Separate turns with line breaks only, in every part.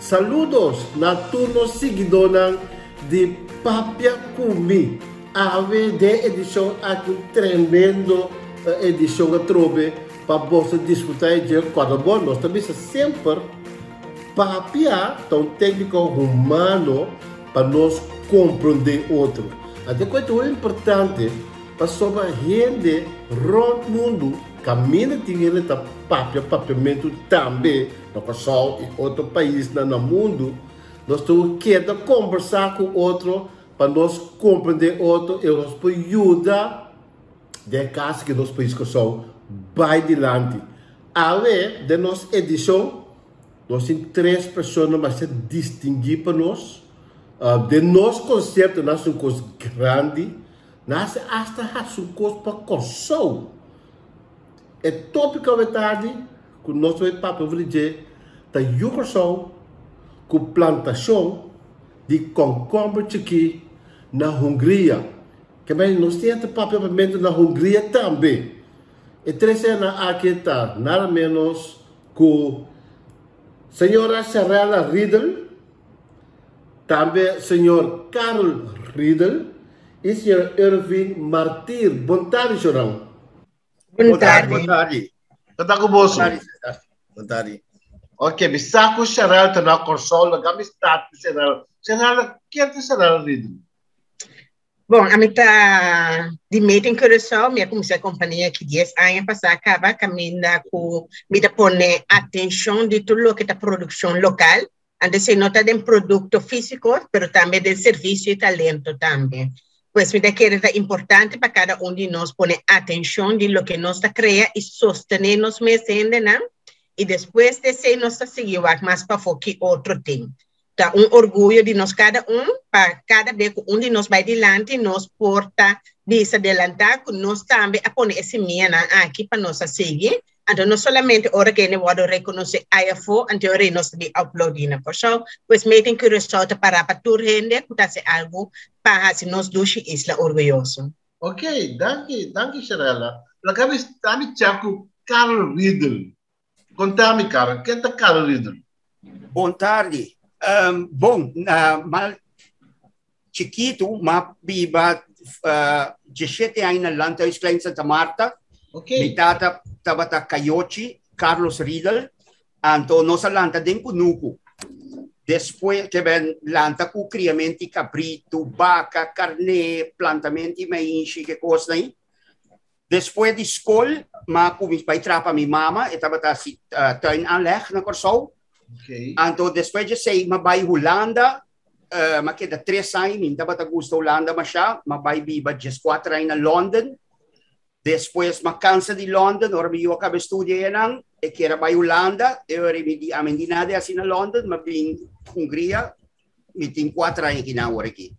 Saludos na tur nos siguidónan di Papia Ku Mi. Awe den edishon aki un tremendo edishon atrobe pa boso disfrutá e dje. Kòrda bo, nos ta bisa semper, papia ta un tékniko humano pa nos komprondé otro. Anto ku e ta hopi importante pasobra hende rònt mundu kaminda tin hende ta papia papiamentu tambe na Kòrsou i otro paisnan na mundu, nos ta keda kombersá ku otro pa nos komprendé otro i nos por yuda den kaso ku nos pais Kòrsou bai dilanti. Awe den nos edishon nos tin tres persona masha distinguí pa nos. Den nos konsepto nan hasi un kos grandi, nan hasi asta hasi un kos pa Kòrsou. E tópiko awe tardi ku nos ta bai papia over di dje ta yu Kòrsou ku plantashon di kònkòmber chikí na Hungria. Ke bai nos tin ta papia papiamentu na Hungria tambe. E tres hendenan aki ta nada ménos ku señora Sharella Riedel, tambe señor Karel Riedel i señor Irving Martir. Bon tardi, shornan.
Bon tardi.
Bon tardi. Kon ta ku boso?
Bon tardi.
Ok, mi sa ku Sharella ta na Kòrsou, laga mi start ku Sharella. Sharella, ken ta Sharella Riedel?
Bon, ami ta di Made in Curaçao, mi a kuminsá e kompania aki dies aña pasá kaba, kaminda ku mi ta pone atenshon di tur loke ta produkshon lokal, anto esei no ta den produkto físiko, pero tambe den servisio i talento tambe. Pues mi ta kere ta importante pa kada un di nos pone atenshon di loke nos ta krea i sostené nos mes hendenan, i despues di esei nos ta sigui wak mas pafó ki otro tin. Ta un orguyo di nos kada un pa kada be ku un di nos bai dilanti nos por ta bisa delantá ku nos tambe a pone e simianan aki pa nos a sigui. Anto no solamente ora ku hende wòrdu rekonosé ai afó, anto ora ei nos ta bin aplaudí na Kòrsou. Pues Made in Curaçao ta pará pa tur hende ku ta hasi algu pa hasi nos dushi isla orguyoso.
Ok, danki, danki Sharella. Laga mi sta mi chèk ku Karel Riedel. Konta mi, Karel, ken ta Karel Riedel?
Bon tardi. Um, bon, uh, mal chikitu, ma biba uh, 17 aña na Landhuis Klein Santa Marta.
Ok.
Mi tata tabata Cayochi, Carlos Riedel. Anto nos a lanta den kunuku. Despues ke ben lanta ku kriamenti kabritu, baka, karné, plantamenti maishi, ke kosnan ei. Despues di skol, m'a kuminsá bai traha pa mi mama, e tabata hasi tuinaanleg na Kòrsou.
Okay.
Anto despues di esei m'a bai Hulanda, m'a keda tres aña, mi tabata gusta Hulanda mashá, m'a bai biba dieskuater aña na London. Despues m'a kansa di London, ora mi yu a kaba studia einan, e kier a bai Hulanda, e ora mi di ami no tin nada di hasi na London, m'a bin Hungria, mi tin kuater aña akinan awor aki.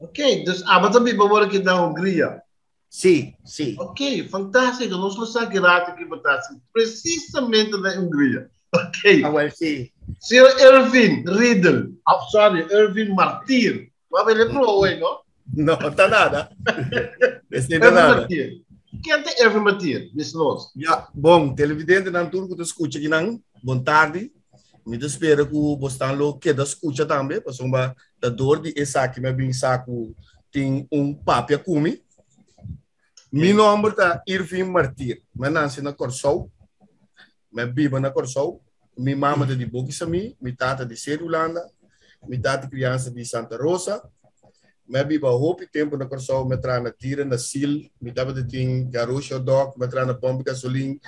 Okay, dus abo ta biba awor aki na Hungria?
Sí, sí.
Ok, fantástico. Nos lo sa ki rato ki bo ta hasi precisamente na Hungria. Ok.
Ah, wel, sí.
Señor Irving Riedel, oh, sorry, Irving Martir. Bo a bele pro hoy, no?
No, ta nada. Esei ta
Irving
nada.
Martir. Ken ta Irving Martir? Bisa nos.
Ja, bon, televidentenan tur ku ta skucha akinan, bon tardi. Mi ta spera ku bosnan lo keda skucha tambe, pasobra ta dor di esaki mi a bin sa ku tin un papia ku mi. Mi nomber ta Irving Martir. Mi a nase na Kòrsou. Mi a biba na Kòrsou. Mi mama ta di Bokisamí, mi tata di Seri Hulanda, mi tata kriansa di Santa Rosa. Mi a biba hopi tempu na Kòrsou, mi a traha na Tira, na Sil, mi tabata tin garoshi hotdog, mi a traha na pòmp di gasolin,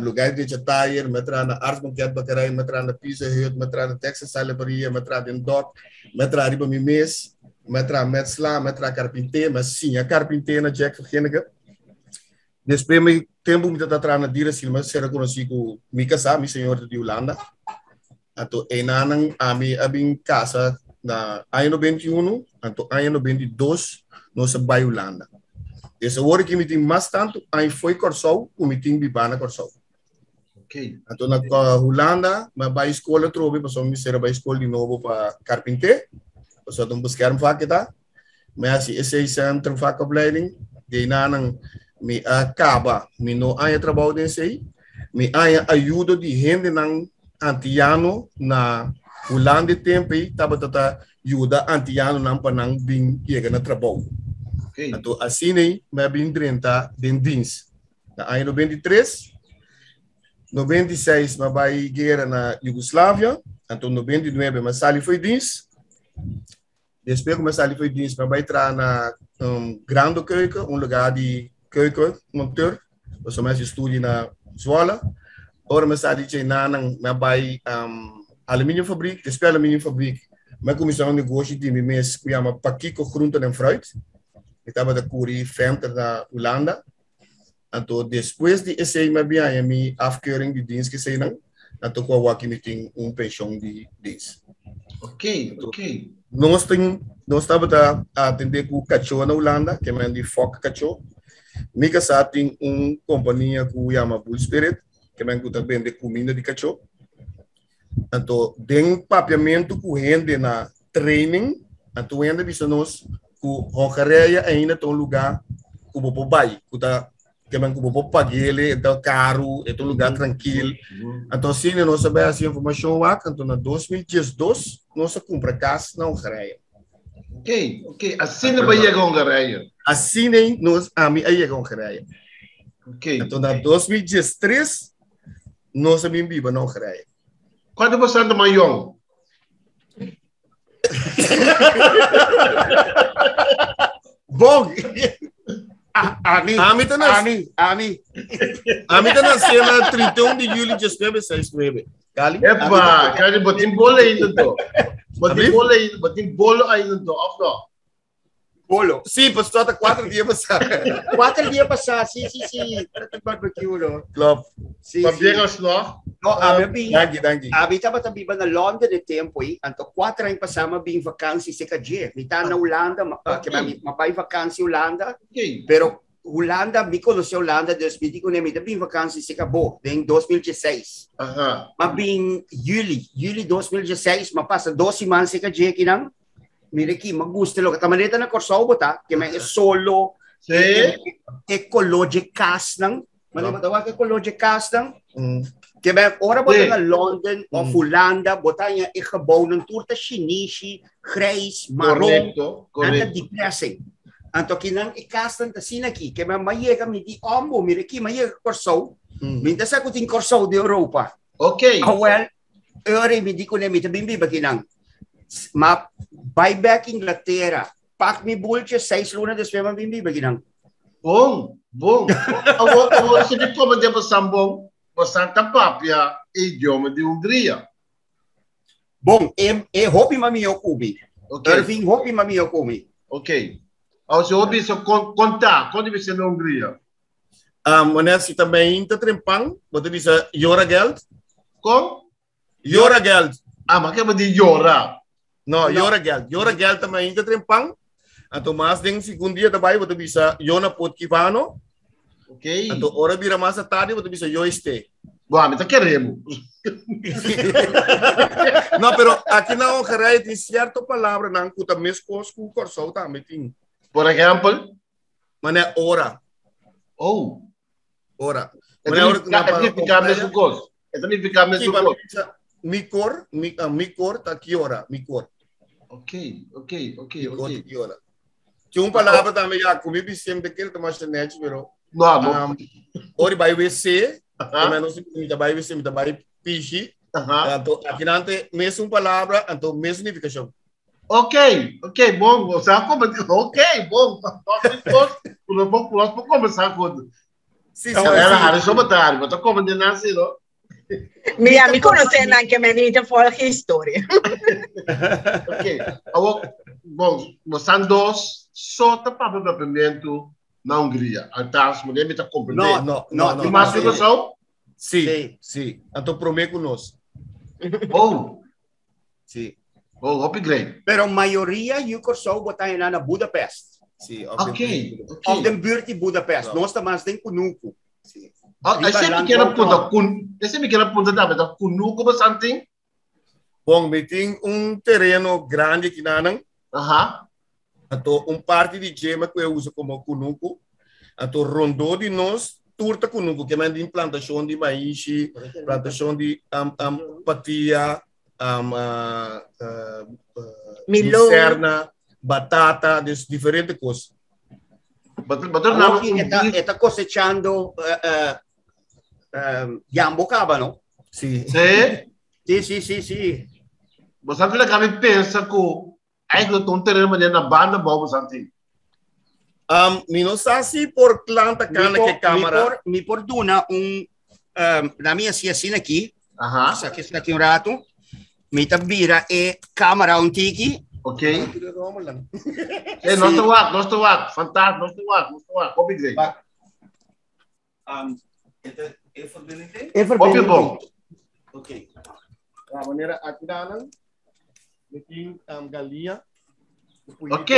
lugá di drecha tayer, mi a traha na Ars Banket Bakerij, mi a traha na Pizza Hut, mi a traha na Texas Style Parilla, mi a traha den dòk, mi a traha riba mi mes, mi a traha metsla, mi a traha karpinté, mi a siña karpinté na Jack van Ginneken. Despues mi tempu mi tabata traha na Dirasil, mi a sera konosí ku mi kasá, mi señor ta di Hulanda. Anto einanan ami a bin kasa na aña 91, anto aña 92 nos a bai Hulanda. Des awor aki mi tin mas tantu aña fo'i Kòrsou ku mi tin bibá na Kòrsou.
Okay.
Anto na Hulanda mi a bai skol atrobe pasobra mi mester a bai skol di nobo pa karpinté, pasobra ta un beschermvak e ta. Mi a hasi esei centrum vakopleiding, di einanan mi a kaba, mi no haña trabou den esei, mi haña ayudo di hendenan antiano na Hulanda e tempu ei tabata ta yuda antianonan pa nan bin yega na trabou. Anto asina ei mi a bin drenta den dins. Na aña 93, 96 mi a bai guera na Yugoslavia, anto 99 mi a sali fo'i dins. Despues ku mi a sali fo'i dins mi a bai traha na Grando Keuken, un lugá di keuken monteur, pasobra mi a hasi studio na Zwolle. Ora mi a sali dje nan mi a bai Aluminiumfabriek, despues Aluminiumfabriek mi a kuminsá un negoshi di mi mes ku yama Pakiko Groenten en Fruit. Mi tabata kuri venter na Hulanda. Anto despues di esei mi a bin haña mi afkeuring di dins keseinan, anto ku awaki mi tin un penshon di dins.
Ok, ok.
Nos tin, nos tabata atendé ku kachó na Hulanda, ke men di fòk kachó. Mi kasá tin un kompania ku yama Bull Spirit, ke men ku ta bende kuminda di kachó. Anto den papiamentu ku hende na training, anto hende bisa nos ku Hongarije ainda ta un lugá ku bo por bai, ku ta kemen ku bo por pag'ele, e ta karu, e ta un lugá trankil. Anto asina nos a bai hasi informashon wak, anto na 2012 nos a kumpra kas na Hongarije.
Ok, ok, asina bo a yega Hongarije.
Asina nos, ami a yega Hongarije.
Ok.
Anto na 2013 Nos a bin biba na Hongarije.
Kuantu bo santa mas yong?
Bon.
Ami,
Ami ta nas-
ami, ami.
Ami ta nasé na 31 di juli 1969. Kali?
Epa, kali bo tin bolo ainda to. Bo tin
Abi?
bolo ainda, bo tin bolo ainda to, of no?
Bolo.
Sí, pasó ta cuatro dia pasá.
Cuatro dia pasá, sí, sí, sí. Ta barbecue, no?
Klopt.
Sí,
Pa
sí.
bien alsnog.
No, ami a bin,
Danki, danki.
ami tabata biba na London e tempo ei, anto cuatro aña pasá mi a bin vakansi cerca dje. Mi ta na Hulanda, ma,
Ok.
ke mi, mi bai vakansi Hulanda,
Ok.
pero Hulanda, mi conoce Hulanda, dus mi di kuné, mi ta bin vakansi cerca bo, den 2016.
Aha.
Ma bin juli, juli 2016, ma pasa dos siman cerca dje kinan. Mira aquí, me gusta lo que ta manera na Kòrsou bo ta, ke men e solo,
Sí.
e, e koló dje kasnan, manera bo ta wak e koló dje kasnan,
Mm.
ke men ora bo ta
Sí.
na London of Hulanda, bo ta haña e gebouwnan tur ta shinishi, grijs, maron,
Correcto,
nan ta
correcto.
depressing. Anto kinan e kasnan ta asina aki, ke men m'a yega mi di ombo, mira aki, m'a yega Kòrsou,
Mm.
mi ta sa ku tin Kòrsou den Europa.
Ok.
Awel, ora mi di kuné mi ta bin biba kinan. Ma bai bek Inglatera, pak mi bultje, seis luna despues m'a bin biba kinan.
Bon, bon. Awor, awor si mi kome den bosan bon, bosan ta papia e idioma di Hungria.
Bon, e, e hopi ma mihó ku mi.
Ok.
Irving hopi ma mihó ku mi.
Ok. Awor si hopi bisa kon, konta, kon di bisa na Hungria?
Um, wanneer si tambe ta trempan, bo ta bisa yora geld.
Kon?
Yora geld.
Ah, ma ke di yora?
No, yora geld. Yora geld tambe ta trempan. Anto mas den segundo dia daarbij, bo ta bisa yona pot kivano.
Ok.
Anto ora bira mas tarde, bo ta bisa yo este.
Boa, mi ta queremos.
No, pero aki na Hongarije tin cierto palabranan ku ta meskos ku Kòrsou tambe tin.
Por ehempel?
Mané ora.
Oh.
Ora.
E
Mané ora
ta nifica mesun kos. E ta nifica mesun kos.
Mi kor, mi, uh, mi kor ta ki ora, mi kor.
Ok, ok, ok,
Mi kor
ok.
ta ki ora. Tin un palabra tambe ya, ku mi bisem te kere ta masha nèchi, pero
No, no.
um, ora bai WC,
Aha.
uh -huh. mi ta bai WC, mi ta bai pishi,
Aha.
anto akinante mesun palabra, anto mesun nifikashon.
Ok, ok, bom, o sea, como, ok, bom, nós podemos começar com.
Sí, sí,
Ela
sí.
hari soba tarde, mas como de nasci, no?
Mira, mi conoce nan que me ni te volg historia.
Ok, awor, bom, nós dos só tá para papiamento na Hungria. Althans, mulher me tá compreendendo.
No,
No,
no, no.
E mais
no.
que só?
Sí,
Sí.
sí. Anto promé ku nos.
Oh,
Sí,
oh, hopi great.
Pero mayoria yu Kòrsou bo ta haña na Budapest.
sí.
Ok, ok.
Of den buurt di Budapest.
No.
Nos ta mas den kunuku.
Sí.
Ah,
Riba
ese mi
land
quiero
rover.
apunta kun, ese mi quiero apunta tambe, ta kunuku ba something?
Bom, mi tin un tereno grandi aki nanan.
Aha.
Anto un parti di dje mi a usa komo kunuku. Anto rondó di nos tur ta kunuku, ke men tin plantashon di maishi, plantashon di um, um, patia. um, uh, uh, uh,
Milon.
lucerna, batata, dus diferente kos.
But but er
Awor ki e ta cosechando yambo caba, no?
Sí.
Sí?
Sí, sí, sí, sí.
Bo sa kila kami pensa ku eigenlijk ta un tereno manera na banda bou bo sa tin.
Mi no sa si por planta
Mi
kana
por,
ke
mi
cámara.
por, mi por duna un, na mi hasi asina aki. Esaki esaki un rato. Mi ta bira e cámara un tiki.
Ok. Eh, nos ta wak, nos ta wak. Fantástico, nos ta wak, nos ta wak. Hopi great.
E verbinding te?
E
Hopi
verbinding
bon.
te.
Ok. Na manera aki danan, mi tin galinha.
Ok.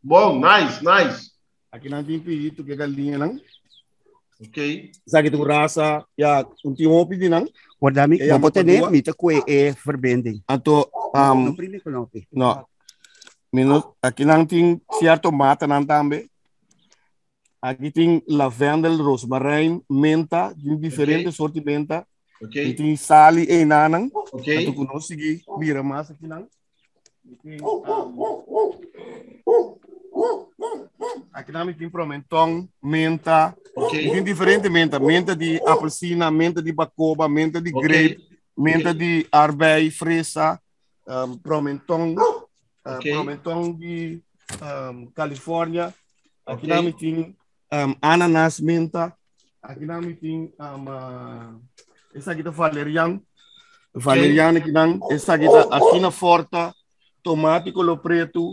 Bon, nice, nice.
Aki nan tin pijito ke galinha nan.
Ok.
Esaki ta un rasa, ya, un tin hopi di nan.
Guarda mi,
E yama
bo tene,
Padua.
mi ta kue e verbinding.
Anto,
No primi knopi.
No. Mi no, aki nan tin cierto mata nan tambe. Aki tin lavendel, rosmarijn, menta, tin diferente soort di menta.
Ok.
Mi tin sali einanan.
Ok.
Anto ku nos sigui mira mas akinan. Mi tin, akinan mi tin promenton, menta.
Ok.
Mi tin diferente menta. Menta di apelsina, menta di bakoba, menta di grape, menta di arbei, fresa, promenton, promenton di California. Aki nan mi tin ananas menta. Aki nan mi tin esaki ta valerian. Valerian aki nan. Esaki ta akina forta, tomate color preto.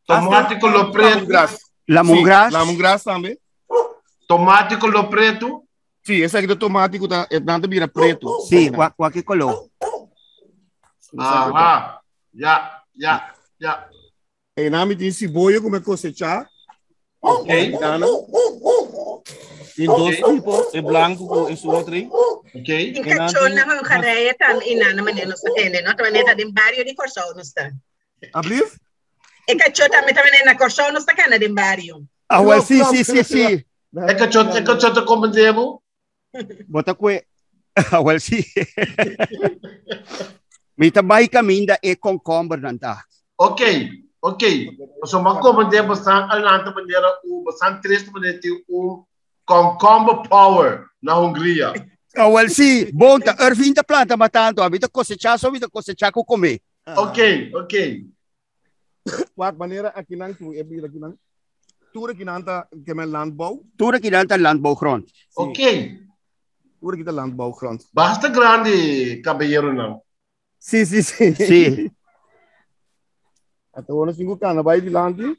Tomate color preto.
Lemongrass.
Lemongrass.
Sí, lemongrass tambe.
Tomate color preto.
Sí, esaki ta tomate ku ta, e nan ta bira preto.
Sí, cualquier color.
Aha. Ja, ja, ja.
E nan mi tin siboyo ku mi a kosechá.
Ok.
Dana. Tin dos tipo, e blanco ku e su otro ei.
Ok.
Tin kachó na Hongarije tambe i nan na manera nos ta tende, no? Ta manera ta den bario di Kòrsou nos ta.
Ablief?
E kachó tambe ta manera na Kòrsou nos ta kana den bario.
Ah, wel, sí, sí, sí, sí.
E kachó, e kachó ta komprendé bo?
Bo ta kue. Ah, wel, sí. Mi ta bai kaminda e komkombernan ta.
Ok, ok. Pasobra bo a komprendé bosan a lanta manera un, bosan tres ta manera tin un komkomber power na Hungria.
Ah, wel, sí. Bon ta, Ervin ta planta ma tanto. Ami ta kosechá so mi ta kosechá ku komé.
Ok, ok.
Wak manera akinan ku e bira akinan. Tur akinan ta ke men landbouw.
Tur akinan ta landbouwgrond.
Ok.
Tur aki ta landbouwgrond.
Basta grandi kabeyeronan.
Sí, sí, sí.
Sí.
Ata awor nos tin ku kana bai dilanti.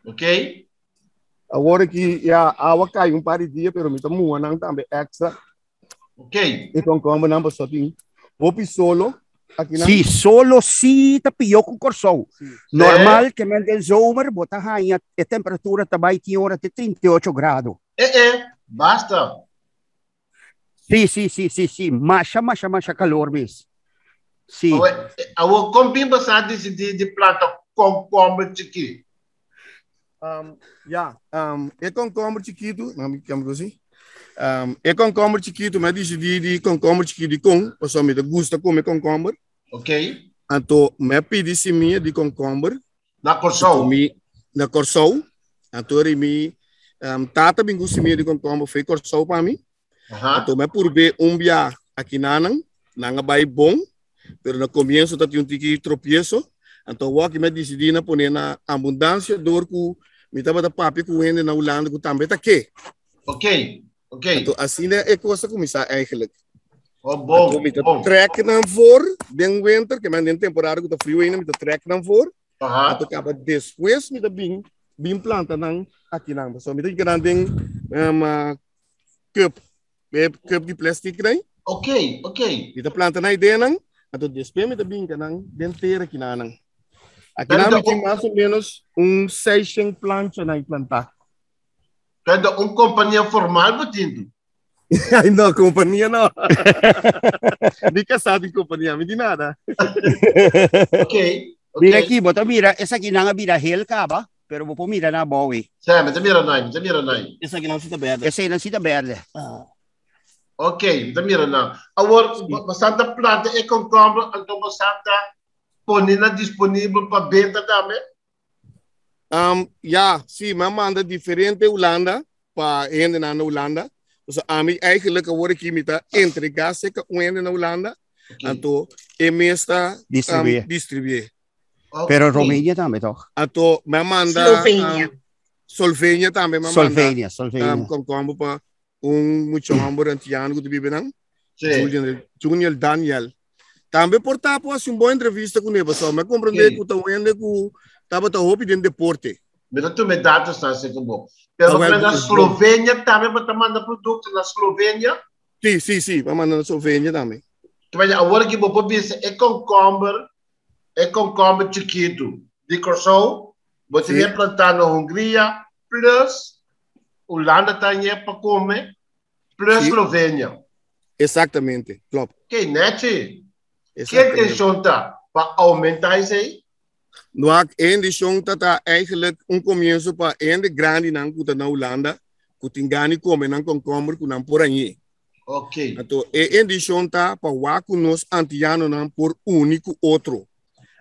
Ok.
Awor aki ya awa kai un par di dia pero mi ta muha nan tambe extra.
Ok.
E komkombernan pasobra tin hopi solo akinan.
Sí, solo sí ta pió ku Kòrsou.
Sí.
Normal ke men den zomer bo ta haña e temperatura ta bai tin ora te 38 grado.
Eh eh, basta.
Sí, sí, sí, sí, sí. Masha, masha, masha calor mes. Sí.
Awor, kon bin basa disidí di planta komkomber chikí?
Ya, e komkomber chikitu, nan mi kambia así. E komkomber chikitu, mi a disidí di komkomber chikitu dikon, pasobra mi ta gusta kome komkomber.
Ok.
Anto mi a pidi simia di komkomber.
Na Kòrsou?
Mi, na Kòrsou. Anto ri mi tata bin ku simia di komkomber foi Kòrsou pa mi. Anto mi a purb'é un bia akinanan, nan a bai bon, pero na komienso ta tin un tiki tropieso. Anto awor ki mi a disidí na pone na abundansia dor ku mi tabata papia ku hende na Hulanda ku tambe ta ke.
Ok, ok.
Anto asina e kos a kuminsá eigenlijk.
Oh, bon,
Anto mi ta
bon.
trek nan voor den winter, ke men den temporada ku ta friu ainda mi ta trek nan voor. Anto kaba despues mi ta bin bin planta nan akinan. Pasobra mi ta hinka nan den cup, e cup di plastic nan.
Ok, ok.
Mi ta planta nan ideanan, anto despues mi ta binka nan den tera kinanan. Akinan mi tin mas o menos un 600 plancha nan plantá.
Pero un kompania formal bo tin tu?
Ay no, kompania no. Ni kasá tin kompania, mi di nada.
Ok, ok.
Mira aki, bo ta mira, esaki nan a bira hel kaba. Pero bo por mira na abou ei.
Sè, mi ta mira nai, mi ta mira nai.
Esakinan si ta berde.
Eseinan si ta berde.
Ok, mi ta mira nan. Awor, bosan ta planta e komkomber, anto bosan ta pone nan disponibel pa benta tambe?
Ya, si, mi a manda diferente Hulanda pa hendenan na Hulanda. Pasobra ami eigenlijk awor aki mi ta entrega serka un hende na Hulanda, anto e mes ta
Distribuye.
distribuye.
Pero Romania tambe toch?
Anto mi a manda
Slovenia.
Slovenia tambe mi a manda
Slovenia, Slovenia.
Komkomber pa un mucha homber antiano ku ta biba nan,
Sí.
Julian, Junior Daniel. Tambe por ta por hasi un bon entrevista kuné, pasobra mi a komprendé
Sí.
ku ta un hende ku tabata hopi den deporte.
Mi ta tuma e datos nan así ku bo. Pero
Ah, wel,
na
bon.
Slovenia tambe bo ta manda produkto na Slovenia?
Sí, sí, sí, mi a manda na Slovenia tambe.
Terwijl awor aki bo por bisa e komkomber, e komkomber chikitu di Kòrsou, bo
Sí.
tin plantá na Hungria, plus Hulanda tambe pa kome, plus
Sí.
Slovenia.
Exactamente, klopt.
Oké, nèchi. Ke
Exactamente.
intenshon ta pa oumentá esei?
Wak, e intenshon ta ta eigenlijk un komienso pa hende grandinan ku ta na Hulanda, ku tin gana di kome nan komkomber ku nan por hañ'é. Anto e intenshon ta pa wak ku nos antianonan por uni ku otro.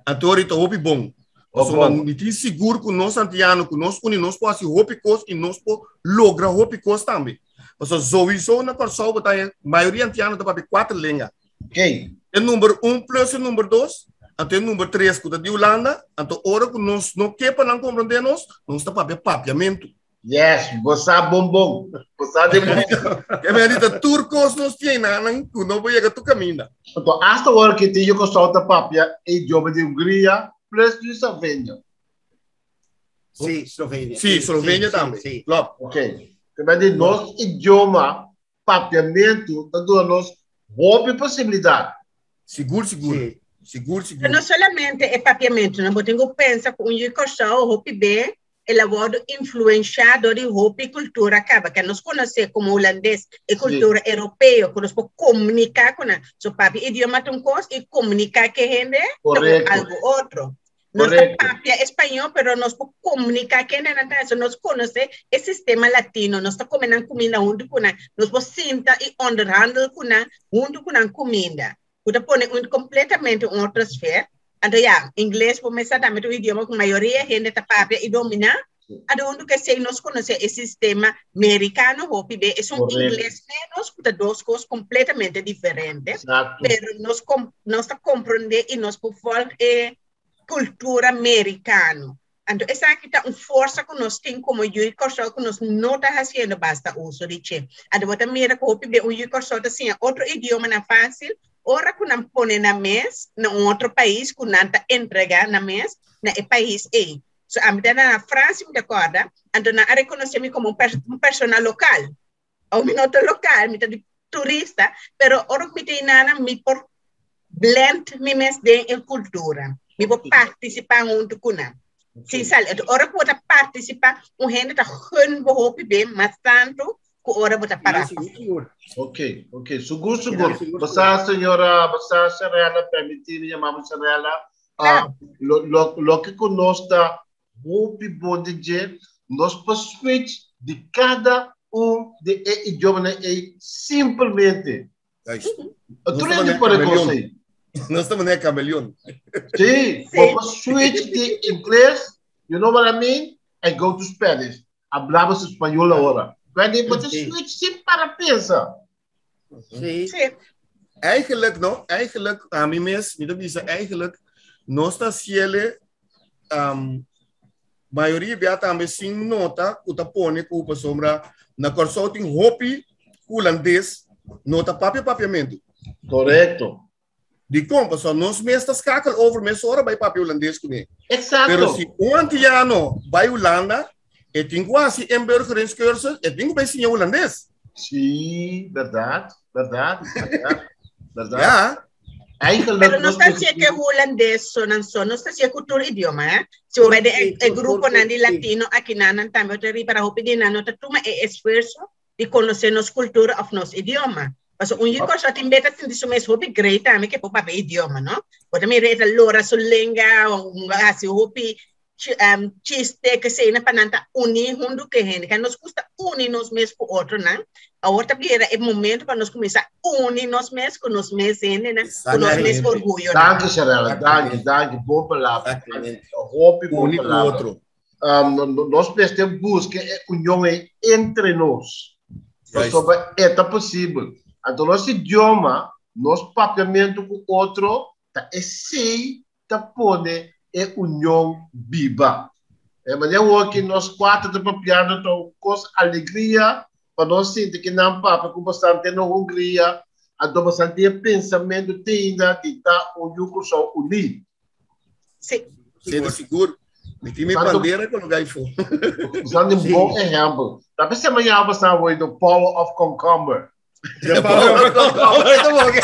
Anto ori ta hopi bon. Pasobra mi tin sigur ku nos antiano, ku nos uni, nos por hasi hopi kos i nos por logra hopi kos tambe. Pasobra souiso na Kòrsou bo ta haña mayoria antiano ta papia kuater lenga. E number un plus e number dos, anto e number tres ku ta di Hulanda, anto ora ku nos no ke pa nan komprondé nos, nos ta papia papiamentu.
Yes, bo sa bon bon. Bo sa di bon.
Ke men di ta tur kos nos tin einan ku no por yega tur kaminda.
Anto hasta ora ki tin yu Kòrsou ta papia e idioma di Hungria plus di Slovenia.
Sí, Slovenia.
Sí, Slovenia tambe.
Sí.
Klopt.
Ok. Ke men di nos idioma papiamentu ta duna nos hopi posibilidat.
Sigur, sigur.
Sí.
Sigur, sigur.
Pero no solamente e papiamentu, no? Bo tin ku pensa ku un yu Kòrsou hopi be el a wòrdu influenshá dor di hopi kultura kaba, ke nos konosé komo hulandes, e kultura europeo, ku nos por komuniká ku nan. So papia idioma ta un kos i komuniká ku e hende ta un algu otro. Nos ta papia español, pero nos por komuniká ku e hendenan tambe. So nos konosé e sistema latino, nos ta kome nan kuminda huntu ku nan, nos por sinta i onderhandel ku nan huntu ku nan kuminda. Ku ta pone un kompletamente un otro sfeer. Anto ya, ingles por mester tambe ta un idioma ku mayoria hende ta papia i dominá. Anto huntu ku esei nos konosé e sistema merikano hopi be, esun ingles ménos ku ta dos kos kompletamente diferente. Pero nos nos ta komprondé i nos por vòlg e kultura merikano. Anto esaki ta un forsa ku nos tin komo yu di Kòrsou ku nos no ta hasiendo basta uso di dje. Anto bo ta mira ku hopi be un yu di Kòrsou ta siña otro idiomanan fásil ora ku nan pone nan mes na un otro pais ku nan ta entregá nan mes na e pais ei. So ami ta na Fransia mi ta kòrda, anto nan a rekonosé mi komo un persona lokal. Awo mi no ta lokal, mi ta di turista, pero ora ku mi ta inana mi por blend mi mes den e kultura. Mi por partisipá huntu ku nan. Sin sali. Enton ora ku bo ta partisipá, un hende ta gun bo hopi bien mas tantu ku ora bo ta pará pafó.
Ok, ok. Sigur, sigur. Bo sa, señora, bo sa, Sharella, permití mi yama bo Sharella.
Claro.
Lo, lo, loke ku nos ta Hopi bon di dje, nos por switch di kada un di e idiomanan ei simpelmente. Tur hende por e kos ei.
Nos ta manera kameleon.
Sí, bo por switch di ingles, you know what I mean, I go to Spanish. Hablamos español ahora. Bo ta switch sin para pensa.
Sí.
Sí.
Eigenlijk, no, eigenlijk, ami mes, mi ta bisa eigenlijk, nos ta hasiele, um, mayoria bia tambe sin nota ku ta pone ku pasobra na Kòrsou tin hopi hulandes no ta papia papiamentu.
Korekto.
Dikon? Pasobra nos mes ta skakel over mesora bai papia hulandes kuné.
Eksakto.
Pero si un antiano bai Hulanda, e tin ku hasi inburgeringscursus, e tin ku bai siña hulandes.
Sí, bèrdat, bèrdat, bèrdat, bèrdat.
Ja.
Eigenlijk
Pero nos
nos
ta siña ke hulandes so nan so, nos ta siña ku tur idioma, eh? Si bo bai den e, e gruponan di latino akinan nan tambe bo ta ripara hopi di nan no ta tuma e esfuerso di konosé nos kultura òf nos idioma. Pasobra un yu Kòrsou tin beta sinti su mes hopi grei tambe ke por papia idioma, no? Bo ta mira e ta lora su lenga, hasi hopi. Chiste ku esei pa nan ta uní huntu ku hende. Ke nos gusta uni nos mes ku otronan. Awor ta bira e momento pa nos kuminsá uni nos mes ku nos mes hendenan, ku nos mes orguyonan.
Danki Sharella, danki, danki. Bon palabra. Hopi bon
Uni ku
palabra.
otro.
Nos mester buska e union ei entre nos.
Juist.
Pasobra e ta posibel. Anto nos idioma, nos papiamentu ku otro, ta esei ta pone e union biba. E manera awor ki nos cuater ta papiando ta un cos alegria pa nos sinti ki nan papia cu bastante na Hungria, anto bastante e pensamento te ainda di ta un yu Curaçao uní.
Sí.
Sí, ta sigur. Mi tin mi
Tanto
bandera coloca ahí fo.
Usando un bon ehempel. Ta pensé mañana basta hoy the power of cucumber.
The power of cucumber.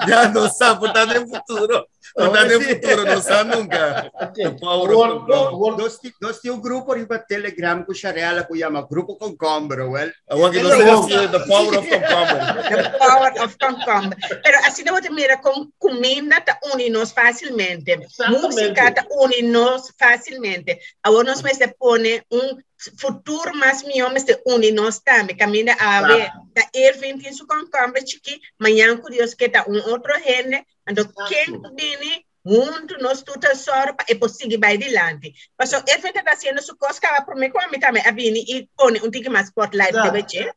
Ya no sa, por ta den futuro. Por ta den futuro, no sa nunca. The power of cucumber.
Nos tin un grupo riba Telegram ku Sharella ku yama Grupo Cucumber, well.
Awor ki nos ta hasi the power of cucumber.
The power of cucumber. Pero asina bo ta mira kon kuminda ta uni nos fásilmente. Músika ta uni nos fásilmente. Awor nos mester pone un futuro mas mihó mester uni nos tambe. Kaminda awe ta Irving tin su konkomber chikí, mañan ku Dios ke ta un otro hende. Anto ken ku bini huntu nos tur ta sòru pa e por sigui bai dilanti. Pasobra Irving ta hasiendo su kos kaba promé ku ami tambe a bini i pone un tiki mas spotlight riba dje.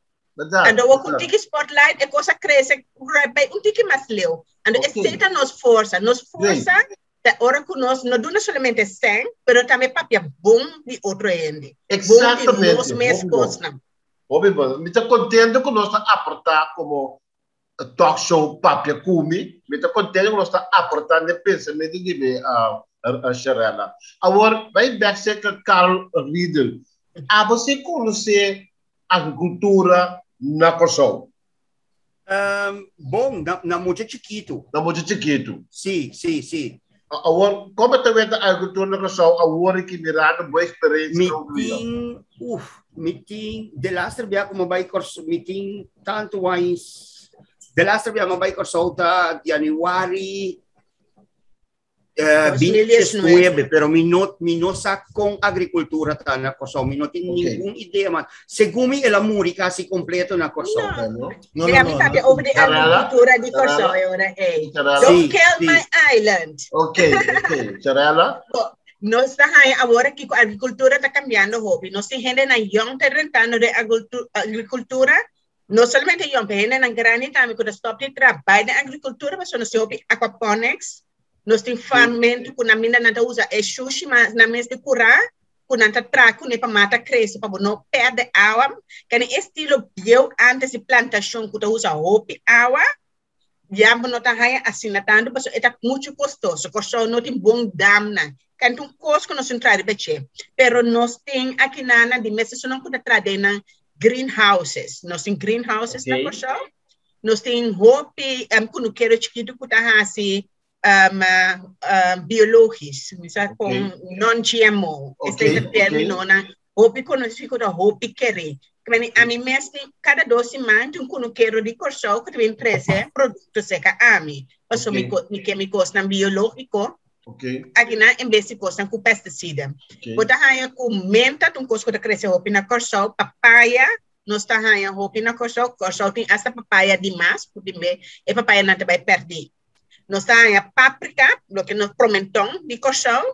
Anto awor ku un tiki spotlight e kos a krese bai un tiki mas leu. Anto esei ta nos forsa. Nos forsa ta ora ku nos no duna solamente sèn, pero tambe papia bon di otro hende. Bon di nos mes kosnan.
Hopi bon. Mi ta kontento ku nos ta aportá komo talk show Papia Ku Mi. Mi ta kontento ku nos ta aportá den pensamentu di mi Sharella. Awor, bai bèk serka Carl Riedel. Abo si konosé agrikultura na Kòrsou?
Bon, na mucha chikitu.
Na mucha chikitu.
Sí, sí, sí.
Awor, komo ta weta agrikultura na Kòrsou awor i ki mirando bo eksperensia
Mi tin, uf, mi tin, delaster bia ku mi bai Kòrsou, mi tin tantu años, delaster bia mi bai Kòrsou ta januari 2019, pero mi no, mi no sa kon agrikultura ta na Kòrsou. Mi no tin okay. ningun idea mas. Segun mi, el a muri kasi kompleto na Kòrsou.
No,
no, no,
Mira, mi papia over di agrikultura di Kòrsou ahora, ey. Don't kill my island.
Ok, ok. Charela?
Nos ta haña awor aki ku agrikultura ta kambiando hopi. Nos tin hendenan yòn ta rentando den agrikultura. No solamente yòn, pero hendenan grandi tambe ku ta stòp di trabai den agrikultura pasobra nos tin hopi aquaponics, nos tin farmmentu ku nan minda nan ta usa e shushi mas nan mes di kurá ku nan ta traha kuné pa mata krese pa bo no pèrdè awa. Kende estilo bieu antes di plantashon ku ta usa hopi awa ya bo no ta haña asina tantu pasobra e ta muchu kostoso. Kòrsou no tin bon damnan. Kende un kos ku nos tin traha riba dje. Pero nos tin akinanan di mes esunnan ku ta traha den nan greenhouses. Nos tin greenhouses na Kòrsou. Nos tin hopi kunukero chikitu ku ta hasi biologis, mi sa kon non-GMO. Esei ta términonan hopi konosí ku ta hopi kerí. Kmeni ami mes tin kada dos siman tin un kunukero di Kòrsou ku ta bin trese produkto serka ami. Pasobra mi ke mi kosnan biológiko. Akinan en bes di kosnan ku pestisida. Bo ta haña ku menta ta un kos ku ta krese hopi na Kòrsou, papaya nos ta haña hopi na Kòrsou. Kòrsou tin asta papaya dimas, ku tin be e papayanan ta bai pèrdí. Nos ta haña paprika, loke nos promentòn di Kòrsou.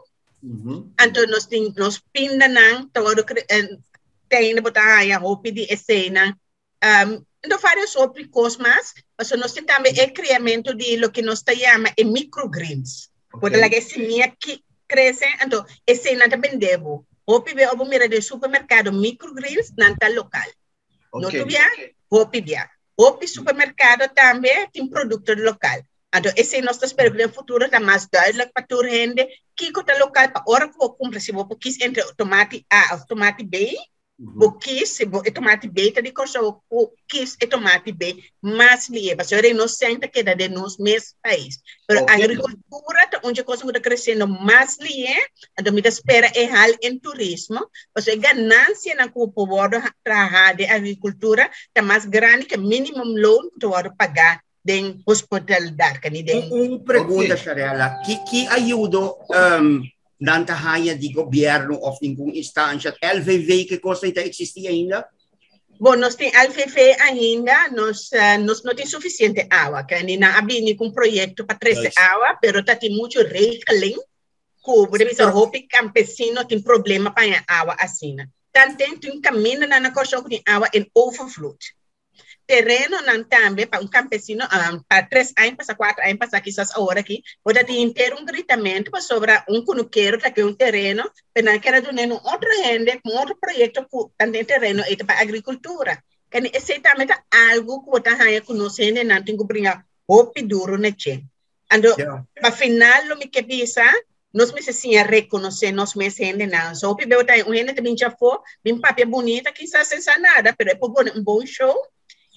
Anto nos tin nos pindanan ta wòrdu te ainda bo ta haña hopi di eseinan. Anto varios otro kos mas, pasobra nos tin tambe e kriamentu di loke nos ta yama e microgreens. Bo ta laga e simia ki krese, anto eseinan ta bende bo. Hopi bia ora bo mira den supermerkado microgreens nan ta lokal. No tur bia, hopi bia. Hopi supermerkado tambe tin produkto lokal. Anto esei nos ta spera ku den futuro ta mas duidelijk pa tur hende kiko ta lokal pa ora ku bo kumpra si bo por kis entre tomati A òf tomati B, Bo kis, si bo e tomati B ta di Kòrsou, bo kis e tomati B mas lié, pasobra e nos sèn ta keda den nos mes pais. Pero agrikultura ta un dje kos ku ta kresiendo mas lié, anto mi ta spera e hal en turismo, pasobra e ganansianan ku bo por wòrdu traha den agrikultura ta mas grandi ke minimum loon ku ta wòrdu pagá den hospitalidat, kani den.
Un pregunta, Sharella, ki ayudo? Nan ta haña di gobièrnu òf ningun instansha. LVV ke kos ei ta eksistí ainda?
Bon, nos tin LVV ainda, nos, nos no tin sufisiente awa. Ke ni nan a bini ku un proyekto pa trese awa, pero ta tin muchu regeling ku bo ta bisa hopi kampesino tin problema pa haña awa asina. Tanten tin kamindanan na Kòrsou ku tin awa en overvloed. Terenonan tambe pa un campesino, pa tres aña pasa, cuatro aña pasa, kisas awor aki, bo ta tin henter un gritamentu pasobra un cunukero ta ke un tereno, pero nan kier a dun'é un otro hende cu un otro proyecto cu ta den tereno ei ta pa agricultura. Kende esei tambe ta algo cu bo ta haña cu nos hendenan tin cu bringa hopi duro na dje. Anto, pa final lo mi ke bisa, nos mester siña rekonosé nos mes hendenan. So hopi beu ta un hende ta bin djafó, bin papia bunita, kisas sin sa nada, pero e por pone un bon show.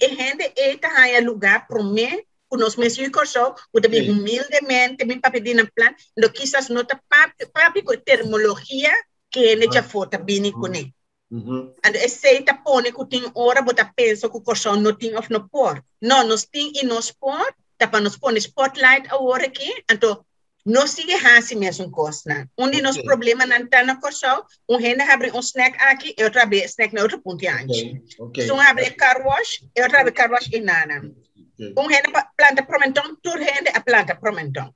E hende ei ta haña lugá promé ku nos mes yu Kòrsou, ku ta bin humildemente bin papia di nan plan, lo kisas no ta papia ku e termologia ku e hende djafó ta bini kuné. Anto esei ta pone ku tin ora bo ta pensa ku Kòrsou no tin òf no por. No, nos tin i nos por, ta pa nos pone spotlight awor aki, anto no sigui hasi mesun kosnan. Un di nos problemanan ta na Kòrsou, un hende habri un snack aki, e otro habri e snack na otro punti anchi. Un habri e car wash, e otro habri car wash einana. Un hende planta promentòn, tur hende a planta promentòn.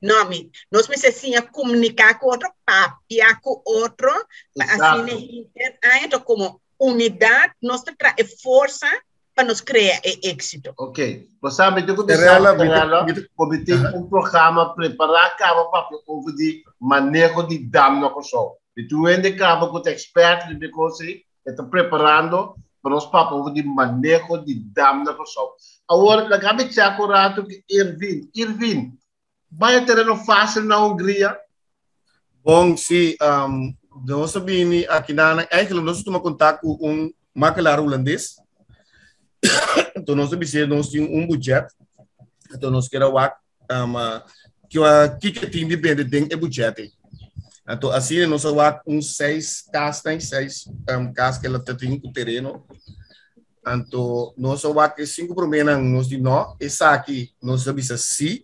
No, mi, nos mester siña komuniká ku otro, papia ku otro, pa asina henter aña to komo unidat nos ta traha e forsa pa nos krea e éksito.
Ok, bo sa mi tin ku bisa Perella, ku mi tin un programa prepará kaba papia over di maneho di dam na Kòrsou. Mi tin un hende kaba ku ta eksperto riba e kos ei, e ta preparando pa nos papia over di maneho di dam na Kòrsou. Awor, laga mi chèk un ratu ku Irvin. Irvin, bai e tereno fásil na Hungria?
Bon, sí, nos a bini aki nan, eigenlijk nos a tuma kontak ku un makelaar hulandes. Enton nos a bis'é nos tin un budget, enton nos kier a wak kiko tin di bende den e budget ei. Anto asina nos a wak un seis kasnan, seis kas ku el a tin ku tereno. Anto nos a wak e sinku proménan, nos di no, esaki nos a bisa sí.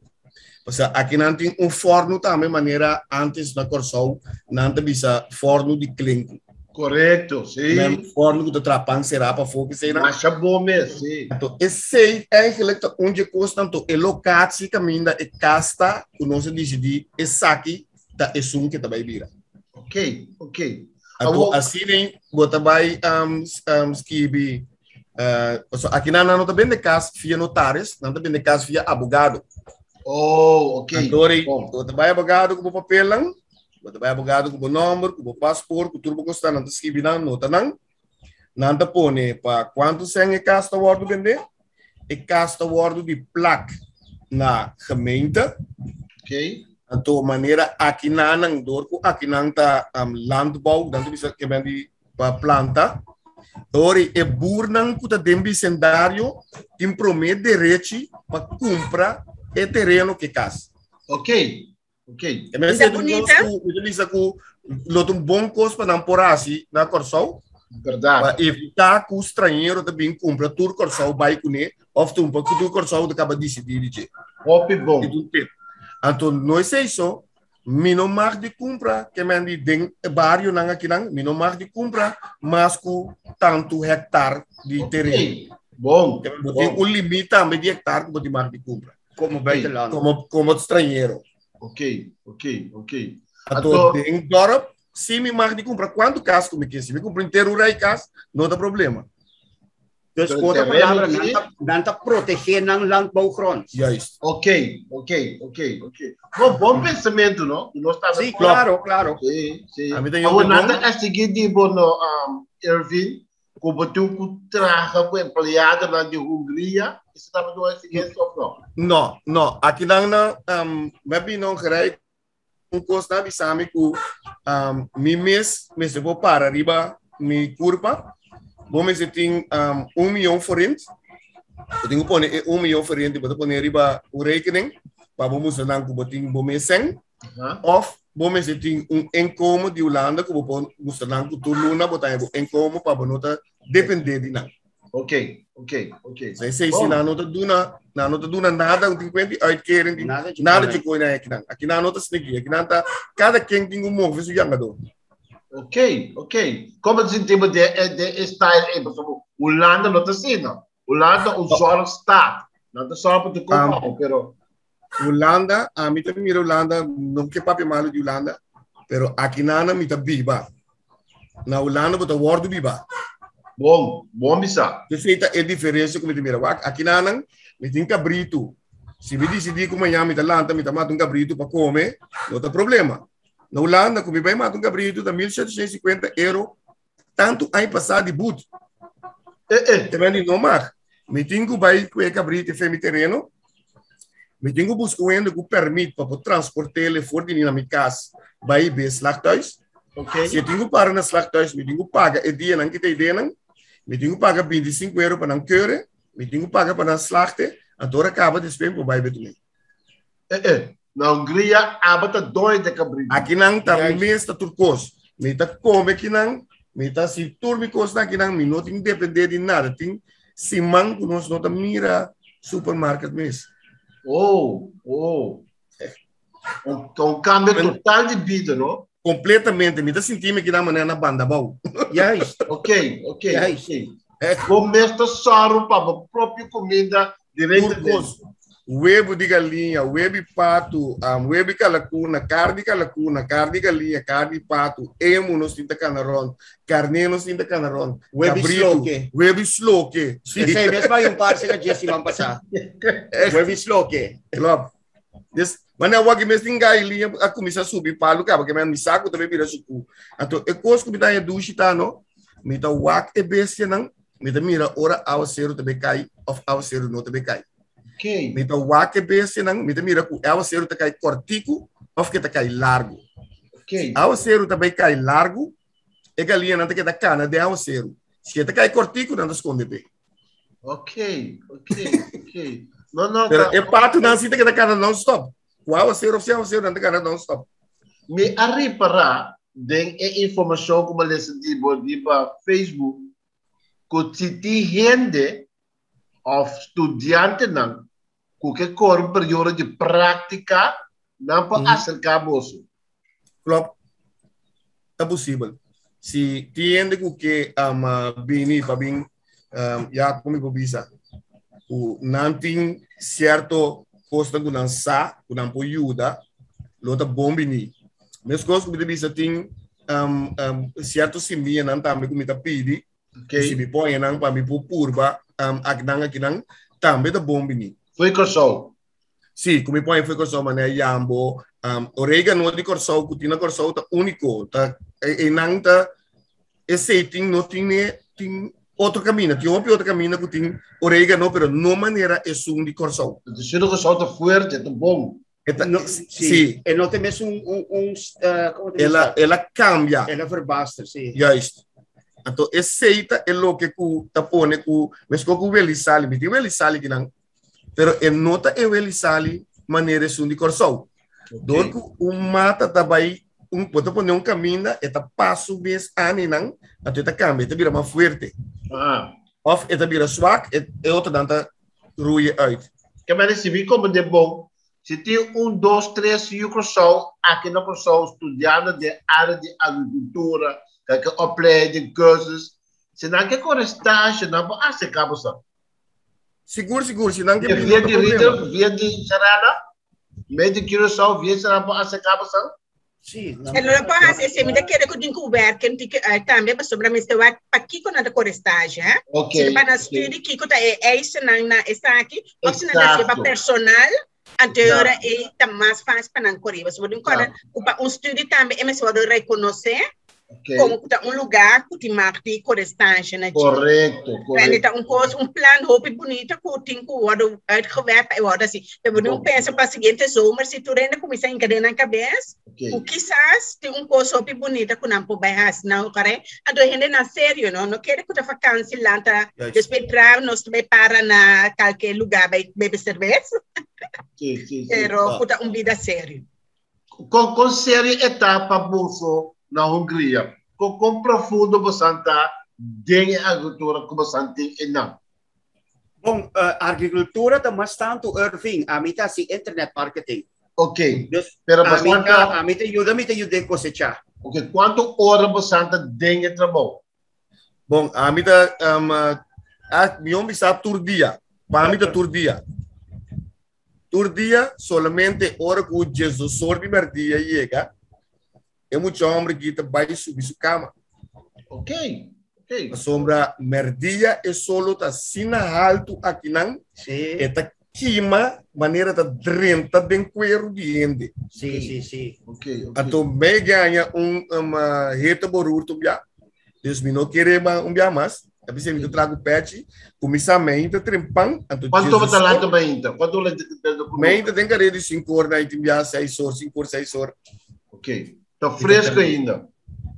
Pasobra akinan tin un fòrnu tambe manera ántes na Kòrsou nan ta bisa fòrnu di klenku.
Korekto, sí.
Men fòrnu ku ta traha pan será pafó ku eseinan.
Masha bon mes, sí.
Anto esei eigenlijk ta un dje kosnan, anto e lokatie kaminda e kas ta ku nos a disidí esaki ta esun ke ta bai bira.
Ok, ok.
Anto asina bo ta bai skibi, pasobra akinan nan no ta bende kas via notaris, nan ta bende kas via abogado.
Oh, ok.
Anto bo ta bai abogado ku bo papelnan, bo ta bai abogado ku bo nòmber, ku bo pasport, ku tur bo kosnan, nan ta skibi nan, nota nan. Nan ta pone pa kuantu sèn e kas ta wòrdu bendé. E kas ta wòrdu di plak na gemeente.
Ok.
Anto manera akinanan, dor ku akinan ta landbouw, nan ta bisa ke men di pa planta. Dor e boernan ku ta den bisendario tin promé derechi pa kumpra e tereno ku e kas.
Ok. Ok.
E mester ta un kos ku mi ta bisa ku lo ta un bon kos pa nan por hasi na Kòrsou.
Bèrdat.
Pa evitá ku strañero ta bin kumpra tur Kòrsou bai kuné òf tumpa ku tur Kòrsou ta kaba disidí di dje.
Hopi bon.
Anto no esei so, mi no mag di kumpra ke men di den e barionan akinan, mi no mag di kumpra mas ku tantu hèktar di tereno.
Bon.
Bo tin un limit tambe di hèktar ku bo tin mag di kumpra.
Como buitenlander.
Como, como extranhero.
Ok, ok, ok.
Anto, den dorp, si mi mag di cumpra cuanto cas cu mi kier. Si mi cumpra entero un rij cas, no ta problema.
Dus ku otro palabra, nan ta, nan ta protegé nan landbouwgrond.
Juist.
Ok, ok, ok, ok. Bon, bon pensamento, no? No está
Sí, claro, claro.
Sí, sí.
A mi ta
Awor,
yopi
nan
bon.
ta exigí di bo, no, um, Irving, Ku bo tin ku traha ku empleadonan di Hungria, esei tabata un eksigensia òf no?
No, no. Akinan na um, mi a bini Hongerije un kos nan a bisa mi ku um, mi mes mester por para riba mi kurpa. Bo mester tin um, un mion forint. Bo tin ku pone e un mion forint bo ta pone riba un rekening pa bo mustra nan ku bo tin bo mes sèn. Of bo mester tin un inkomen di Hulanda ku bo por mustra nan ku tur luna bo ta haña bo inkomen pa bo no ta dependé di nan.
Ok.
Sei
Bom.
si nan no ta duna, nan no ta duna nada, no tin kuenta di uitkering, tin
Nada di
nada
koi.
di koi na akinan. Akinan no ta sneaky, akinan ta kada ken tin ku move su yangadó.
Ok. Kon bo ta sinti bo den e den e style ei? Pasobra Hulanda no ta asina. Hulanda ta un zorgstaat. Nan ta sòru pa tur kos bon, pero
Hulanda, ami ta mira Hulanda, no ke papia malu di Hulanda, pero akinan mi ta biba. Na Hulanda bo ta wòrdu biba.
Bon, bon bisa.
Esei ta e diferensia ku mi ta mira. Wak, akinanan mi tin kabritu. Si mi disidí ku mañana mi ta lanta, mi ta mata un kabritu pa kome, no ta problema. Na Hulanda ku mi bai mata un kabritu ta 1750 euro tantu aña pasá di but.
Eh, eh.
Te di no mag. Mi tin ku bai ku e kabritu fe mi tereno. Mi tin ku buska un hende ku permit pa por transport'é for di ni na mi kas bai be slachthuis. Si e tin ku para na slachthuis, mi tin ku paga e dianan ki ta e dianan. Mi tin ku paga 25 euro pa nan keure. Mi tin ku paga pa nan slachte. Anto ora kaba despues mi por bai be tu mi.
Eh, eh. Na Hungria aba ta doño de kabritu.
Akinan ta mi mes ta tur kos. Mi ta kome akinan, mi ta hasi tur mi kosnan akinan, mi no tin depende di nada. Tin siman ku nos no ta mira supermarket mes.
Oh, oh. Un, un kambio total di bida, no?
Kompletamente. Mi ta sinti mi akinan manera na Bandabou.
Juist.
Ok,
Juist.
ok. Bo mes ta sòru pa bo propio kuminda
Tur kos. Webu di galiña, webu di patu, webu di kalakuna, karni di kalakuna, karni di galiña, karni di patu, emu nos tin ta kana rònt, karné nos tin ta kana rònt,
Webu
kabritu,
sloke.
webu sloke. Sí.
Esei mes bai un par sega dje siman pasá. Webu sloke.
Klopt. Dus, wanneer wak mes tin galiña a kuminsá subi palu kaba, ke men mi sa ku ta bira suku. Anto e kos ku mi ta haña dushi ta no, mi ta wak e bestianan, Mi ta mira ora awaseru ta be kai of awaseru no ta be kai. Mi ta wak e bestianan, mi ta mira ku awaseru ta kai kortiku of ke ta kai largu. Si awaseru ta bai kai largu, e galiñanan ta keda kana den awaseru. Si e ta kai kortiku, nan ta skonde pe.
Ok. No, no,
Pero
ta
e patunan si ta keda kana non-stop. Ku awaseru of sin awaseru, nan ta kana non-stop.
Mi a ripará den e informashon ku mi a lesa di bo riba Facebook ku si tin hende òf studiantenan ku ke kore un periodo di práktika, nan por aserká boso.
Klopt. Ta posibel. Si tin hende ku ke bini pa bin, ya kon mi por bisa, ku nan tin sierto kosnan ku nan sa ku nan por yuda, lo ta bon bini. Meskos ku mi ta bisa tin sierto simianan tambe ku mi ta pidi, si mi pone nan pa mi por purba akinan akinan, tambe ta bon bini.
Fo'i Kòrsou?
Sí, ku mi pone fo'i Kòrsou manera yambo, oregano di Kòrsou ku tin na Kòrsou ta úniko, ta einan ta esei tin no tin ne tin otro kaminda, tin hopi otro kaminda ku tin oregano pero no manera esun di Kòrsou.
Esun di Kòrsou ta fuerte, ta bon.
E ta,
No,
sí.
sí. E no te mes un, un, un uh,
El a, el a cambia.
El a verbaster, sí.
Juist. Anto esei ta e loke ku ta pone ku mesko ku weli sali, mi tin weli sali kinan, pero e no ta e weli sali manera esun di Kòrsou. Dor ku un mata ta bai, un, bo ta pone un kaminda, e ta pasu mes aninan, anto e ta kambia, e ta bira mas fuerte. Of e ta bira swak, e, e otronan ta roeien uit.
Ke mane si mi komprende bon, Si tin un, dos, tres yu Kòrsou aki na Kòrsou studiando den área di agrikultura, kake opleiding, cursus, si nan ke kore stasje nan por aserká boso.
Sigur, sigur, si nan ke bini
Via
no ta
di
problema.
Riedel, via di Serena, medio di Curaçao, via Serena por aserká boso.
Sí,
E no lo por hasi esei, mi ta kere ku tin ku werken tin ku uit tambe pasobra mester wak pakiko nan ta kore stage, hè? Si ta pa nan studi kiko ta e eisennan na esaki, òf si nan ta hasié pa personal, anto e ora ei ta mas fásil pa nan kore. Pasobra bo tin kòrda ku pa un studi tambe e mester wòrdu rekonosé komo ku ta un lugá ku tin mag di kore stage na dje.
Korekto,
Prende
korekto.
ta un kos, un plan hopi bunita ku tin ku wòrdu uitgewerkt pa e wòrdu hasi. Pero bo tin ku pensa pa siguiente zomer si tur hende kuminsá hinka den nan kabes ku kisas tin un kos hopi bunita ku nan por bai hasi nan okarei. Anto e hendenan serio no, no kere ku ta fakansi lanta despues traha nos ta bai para na kalke lugá bai bebe serbes. Pero ku ta un bida serio.
Kon, kon serio e ta pa boso na Hungria? Kon, kon profundo bosan ta? den e agrikultura ku boso tin einan?
Bon, agrikultura ta mas tantu Irving, ami ta hasi internet marketing.
Ok,
Dus
pero
ami
boso
ta,
ta,
ami ta yuda, mi ta yuda e kosechá.
ok, kuantu ora boso ta den e trabou?
Bon, ami ta um, a, mi hombre sa tur dia. Pa mi ta tur dia. Tur dia, solamente ora ku Jesus sor di merdia yega, e mucha hombre ki ta bai subi su kama.
Ok, ok.
Pasobra merdia e solo ta asina haltu akinan,
Sí.
e ta kima manera ta drenta den kueru di hende.
Sí, sí, sí.
Ok, ok.
Anto mi gaña un um, hete beroerte un bia. Dus mi no kere ma un bia mas. A bisa mi ta trago pechi. Kumisa meinta trempan. Anto
Quanto
Jesus
ta lanta mainta? Quanto la
Meinta den kare di 5 or na itin bia 6 or, 5 or, 6 or.
Ok. Ta fresco ainda.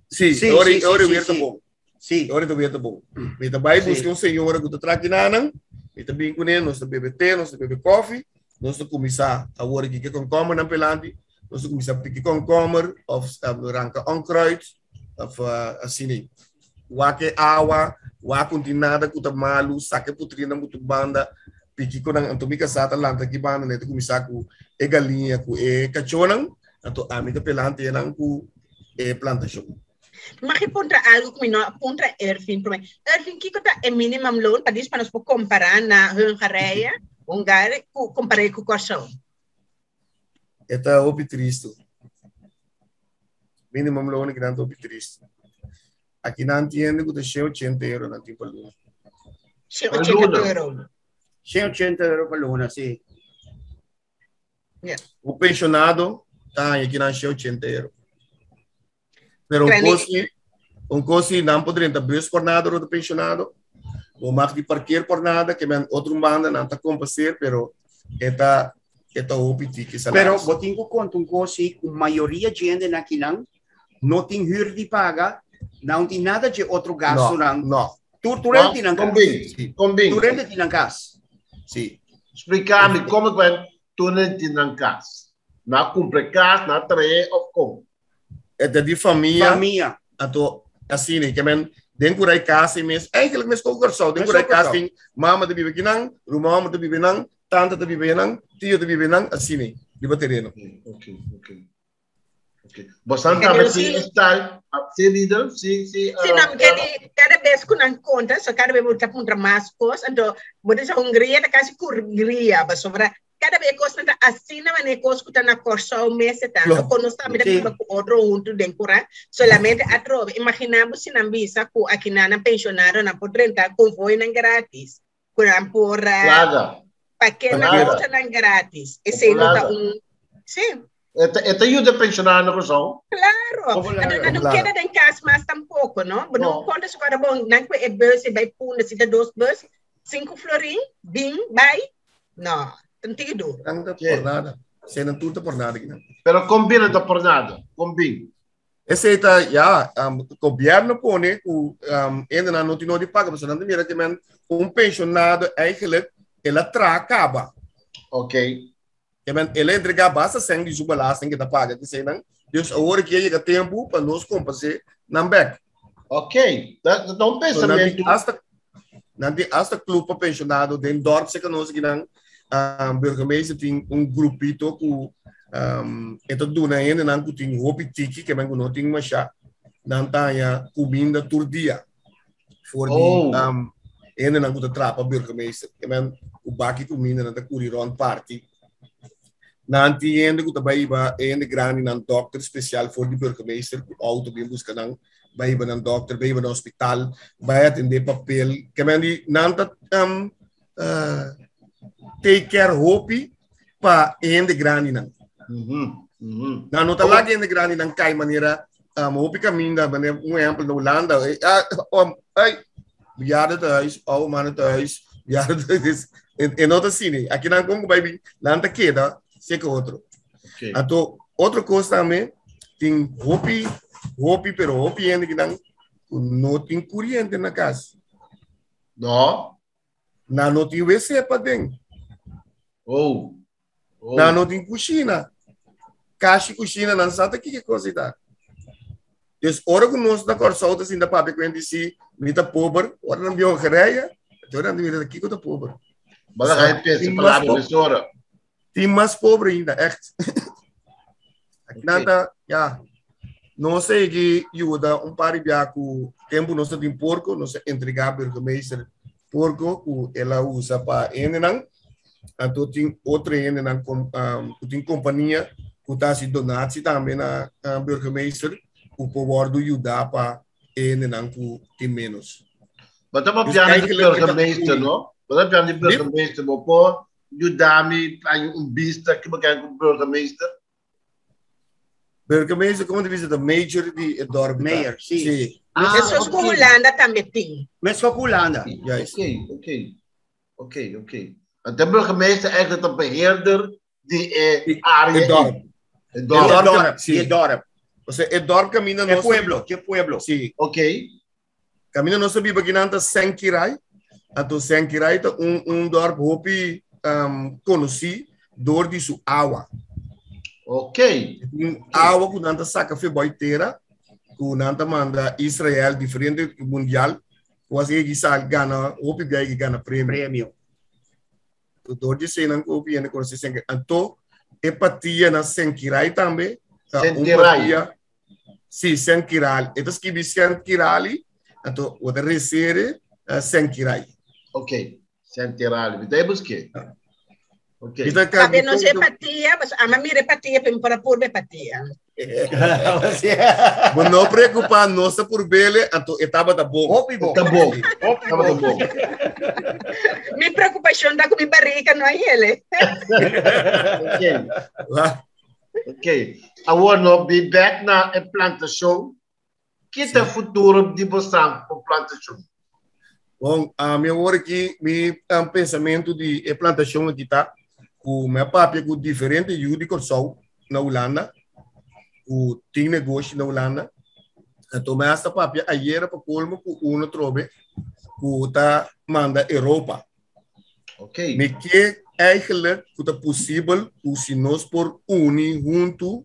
Sí,
Sí,
ora
sí, sí,
ora
sí,
weer ta
sí.
bom.
Sí.
Ora weer ta bom. Mi ta bai
Sí.
busca un señora ku ta trakinana. Mi ta bin kuné, nos ta bebe té, nos ta bebe koffie. Nos ta kumisa awor aki ke komkommer nan pelanti. Nos ta kumisa piki komkommer of ranka onkruid of asina. Wak e awa, wak un tin nada ku ta malu, saka e putrina mutu banda, piki ku nan. Anto mi kasá ta lanta ki banda, ne ta kumisa ku e galiña ku e kachónan. Anto ami ta pelanti nan ku e plantashon.
Mag ik puntra algo ku mi no a puntra Ervin promé? Ervin, kiko ta e minimum loon pa dis pa nos por kompará na Hongarije, Hongarije, ku komparé ku Kòrsou?
E ta hopi tristu. Minimum loon akinan ta hopi tristu. Akinan tin hende ku ta 180 euro nan tin pa luna.
180 euro.
180 euro pa luna, sí.
Yeah.
Un pensionado ta haña akinan 180 euro. Pero un
Krani-
kos si, un kos si nan por drenta bus por nada ora ta pensionado. Bo mag di parkeer por nada, ke men otro banda nan ta compenseer, pero e ta e ta hopi tiki
Pero
salaris.
bo tin ku konta un kos si ku mayoria djende na kinan no tin huur di paga, no tin nada dje otro
No,
gastonan.
no.
Tur tur hende tin nan kas.
Kombin,
Sí,
kombin.
Tur hende tin nan kas.
sí.
Explica-me como que tu não tem na casa. Na cumpre casa, na trae of como.
E ta di famia.
Famia.
Anto, asina, ke men den kurai kas mes, eigenlijk mes kon Kòrsou, den
Mes
kurai
kon
kas
Kòrsou.
tin mama ta biba kinan, ruman homber ta biba nan, tanta ta biba nan, tio ta biba nan, asina, riba tereno.
Ok, ok. Ok. Bosan tambe
Sí.
tin style, sí, líder, sí, sí.
Sí, no, ke di, kada bes ku nan konta, so kada bes bo ta puntra mas kos, anto bo ta bisa Hungria ta kasi ku Hungria, pasobra kada bes kos nan ta asina manera kos ku ta na Kòrsou mes e ta.
Klopt.
Kon nos tambe ta
Sí.
biba ku otro huntu den kura, solamente atrobe. Imaginá bo si nan bisa ku akinan nan pensionadonan por drenta konvoinan gratis, ku nan por
Plaga.
parkeer nan
Plaga.
autonan gratis. Esei no ta
Plaga.
un Sí.
E ta yuda pensionado na Kòrsou?
Claro.
Popular.
Anto nan no
Claro.
keda den kas mas tampoko, no? Bo no
No.
konta su kora bon, nan ku e bus e bai punda, si ta dos bus, sinku florin, bin, bai. No, ta un tiki duro.
Nan ta
Sí.
por nada. Se nan tur ta por nada kinan.
Pero kombin ta por nada. Kombin.
Esei ta, ya, gobierno pone ku um, hendenan no tin no di paga, pasobra nan ta mira ke men un pensionado eigenlijk el a traha kaba.
Ok.
Ke men el a entregá basta sèn di su belasting ke ta paga ke eseinan. Dus awor ke a yega tempu pa nos kompens'é nan bèk.
Ok. Ta ta un
So nan tin
pensamentu.
hasta nan tin hasta club pa pensionado den dorp seka nos akinan. Um, burgemeester tin un grupito ku um, e ta duna hendenan ku tin hopi tiki ke men ku no tin masha. Nan ta haña kuminda tur dia for di
Oh.
um, hendenan ku ta traha pa burgemeester. Ke men ku baki kuminda nan ta kuri rond parti. Nan tin hende ku ta bai hiba hende grandi nan dokter spesial for di burgemeester ku auto bin buska nan, bai hiba nan dokter, bai hiba nan hospital, bai atendé papel. Ke men di nan ta um, uh, take care hopi pa hende grandi nan. Nan no ta laga hende grandi nan kai manera um, hopi kaminda, manera un ehempel na Hulanda, eh, ah, um, ai, bejaardentehuis, oude mannentehuis, bejaardentehuis. E no ta asina. Aki nan kon ku bai bin, nan ta keda seka otro.
Ok.
Anto, otro kos tambe, tin hopi, hopi, pero hopi hende kinan ku no tin kuriente na kas.
No.
Nan no tin wc paden.
Oh. Oh.
Nan no tin kushina. Kashi kushina nan sa ta kiko kos ei ta. Dus ora ku nos na Kòrsou ta sinta papia ku hende si, Mi ta pober, ora nan bin Hongarije, anto nan mira kiko ta pober.
Bala ga je pensa palabra mesora.
Tin mas pobre ainda, echt. Nan ta, ja, nos a yegi yuda un par di bia ku tempu nos ta tin porko, nos a entregá burgemeester porko ku el a usa pa hendenan. Anto tin otro hendenan ku tin kompania ku ta hasi donatsi tambe na burgemeester ku por wòrdu yudá pa e hendenan ku tin ménos.
Bo ta papiando di burgemeester, no? Bo ta papiando di burgemeester, bo por yuda mi haña un bista ki bo kere ku burgemeester?
Burgemeester, komo ta bisa, ta major di e dorp.
Mayor, si.
Si.
Ah,
Meskos ku
ok.
Hulanda tambe tin.
Meskos ku Hulanda.
Juist.
Ok, ok. Ok, ok. Want de burgemeester eigenlijk de beheerder di e
Di
área.
e dorp.
E
E
dorp.
dorp.
Dorp,
Si.
di e dorp.
Osea, e dorp kaminda
E
nos.
pueblo, di e pueblo.
Si.
Ok.
Kaminda nos ta biba kinan ta Senkirai. Anto Senkirai ta un un dorp hopi um, konosí dor di su awa.
Ok.
Un awa ku nan ta saka fe boi tera, ku nan ta manda Israel diferente mundial, ku a sigui sal gana hopi biaha i gana premio.
Premio.
Dor di esei nan ku hopi hende konosé Senkirai. Anto e patia na Senkirai tambe ta un
Senkirai.
patia Si, Senkirali. E ta skibi Senkirali, anto bo ta resere uh, Senkirai.
Ok, Sentirali. Mi ta buske. Ok.
Mi ta
Papi no sé patia, mas ama mire patia, pero para purbe patia.
Bo no preocupa, nos ta purbele, anto e tabata bon.
Hopi bon.
Ta bon.
Hopi
Tabata
bon.
bon.
Mi preocupacion ta cu mi barriga no hay hele.
Ok. Ok. Awor no bi bek na e plantashon. Ki ta futuro di bosan ku plantashon?
Bon, ami awor aki mi um, pensamentu di e plantashon aki ta ku mi a papia ku diferente yu di Kòrsou na Hulanda ku tin negoshi na Hulanda. Anto mi hasta papia ayera pa kolmo ku uno trobe ku ta manda Europa.
Ok.
Mi ke eigenlijk ku ta posibel ku si nos por uni huntu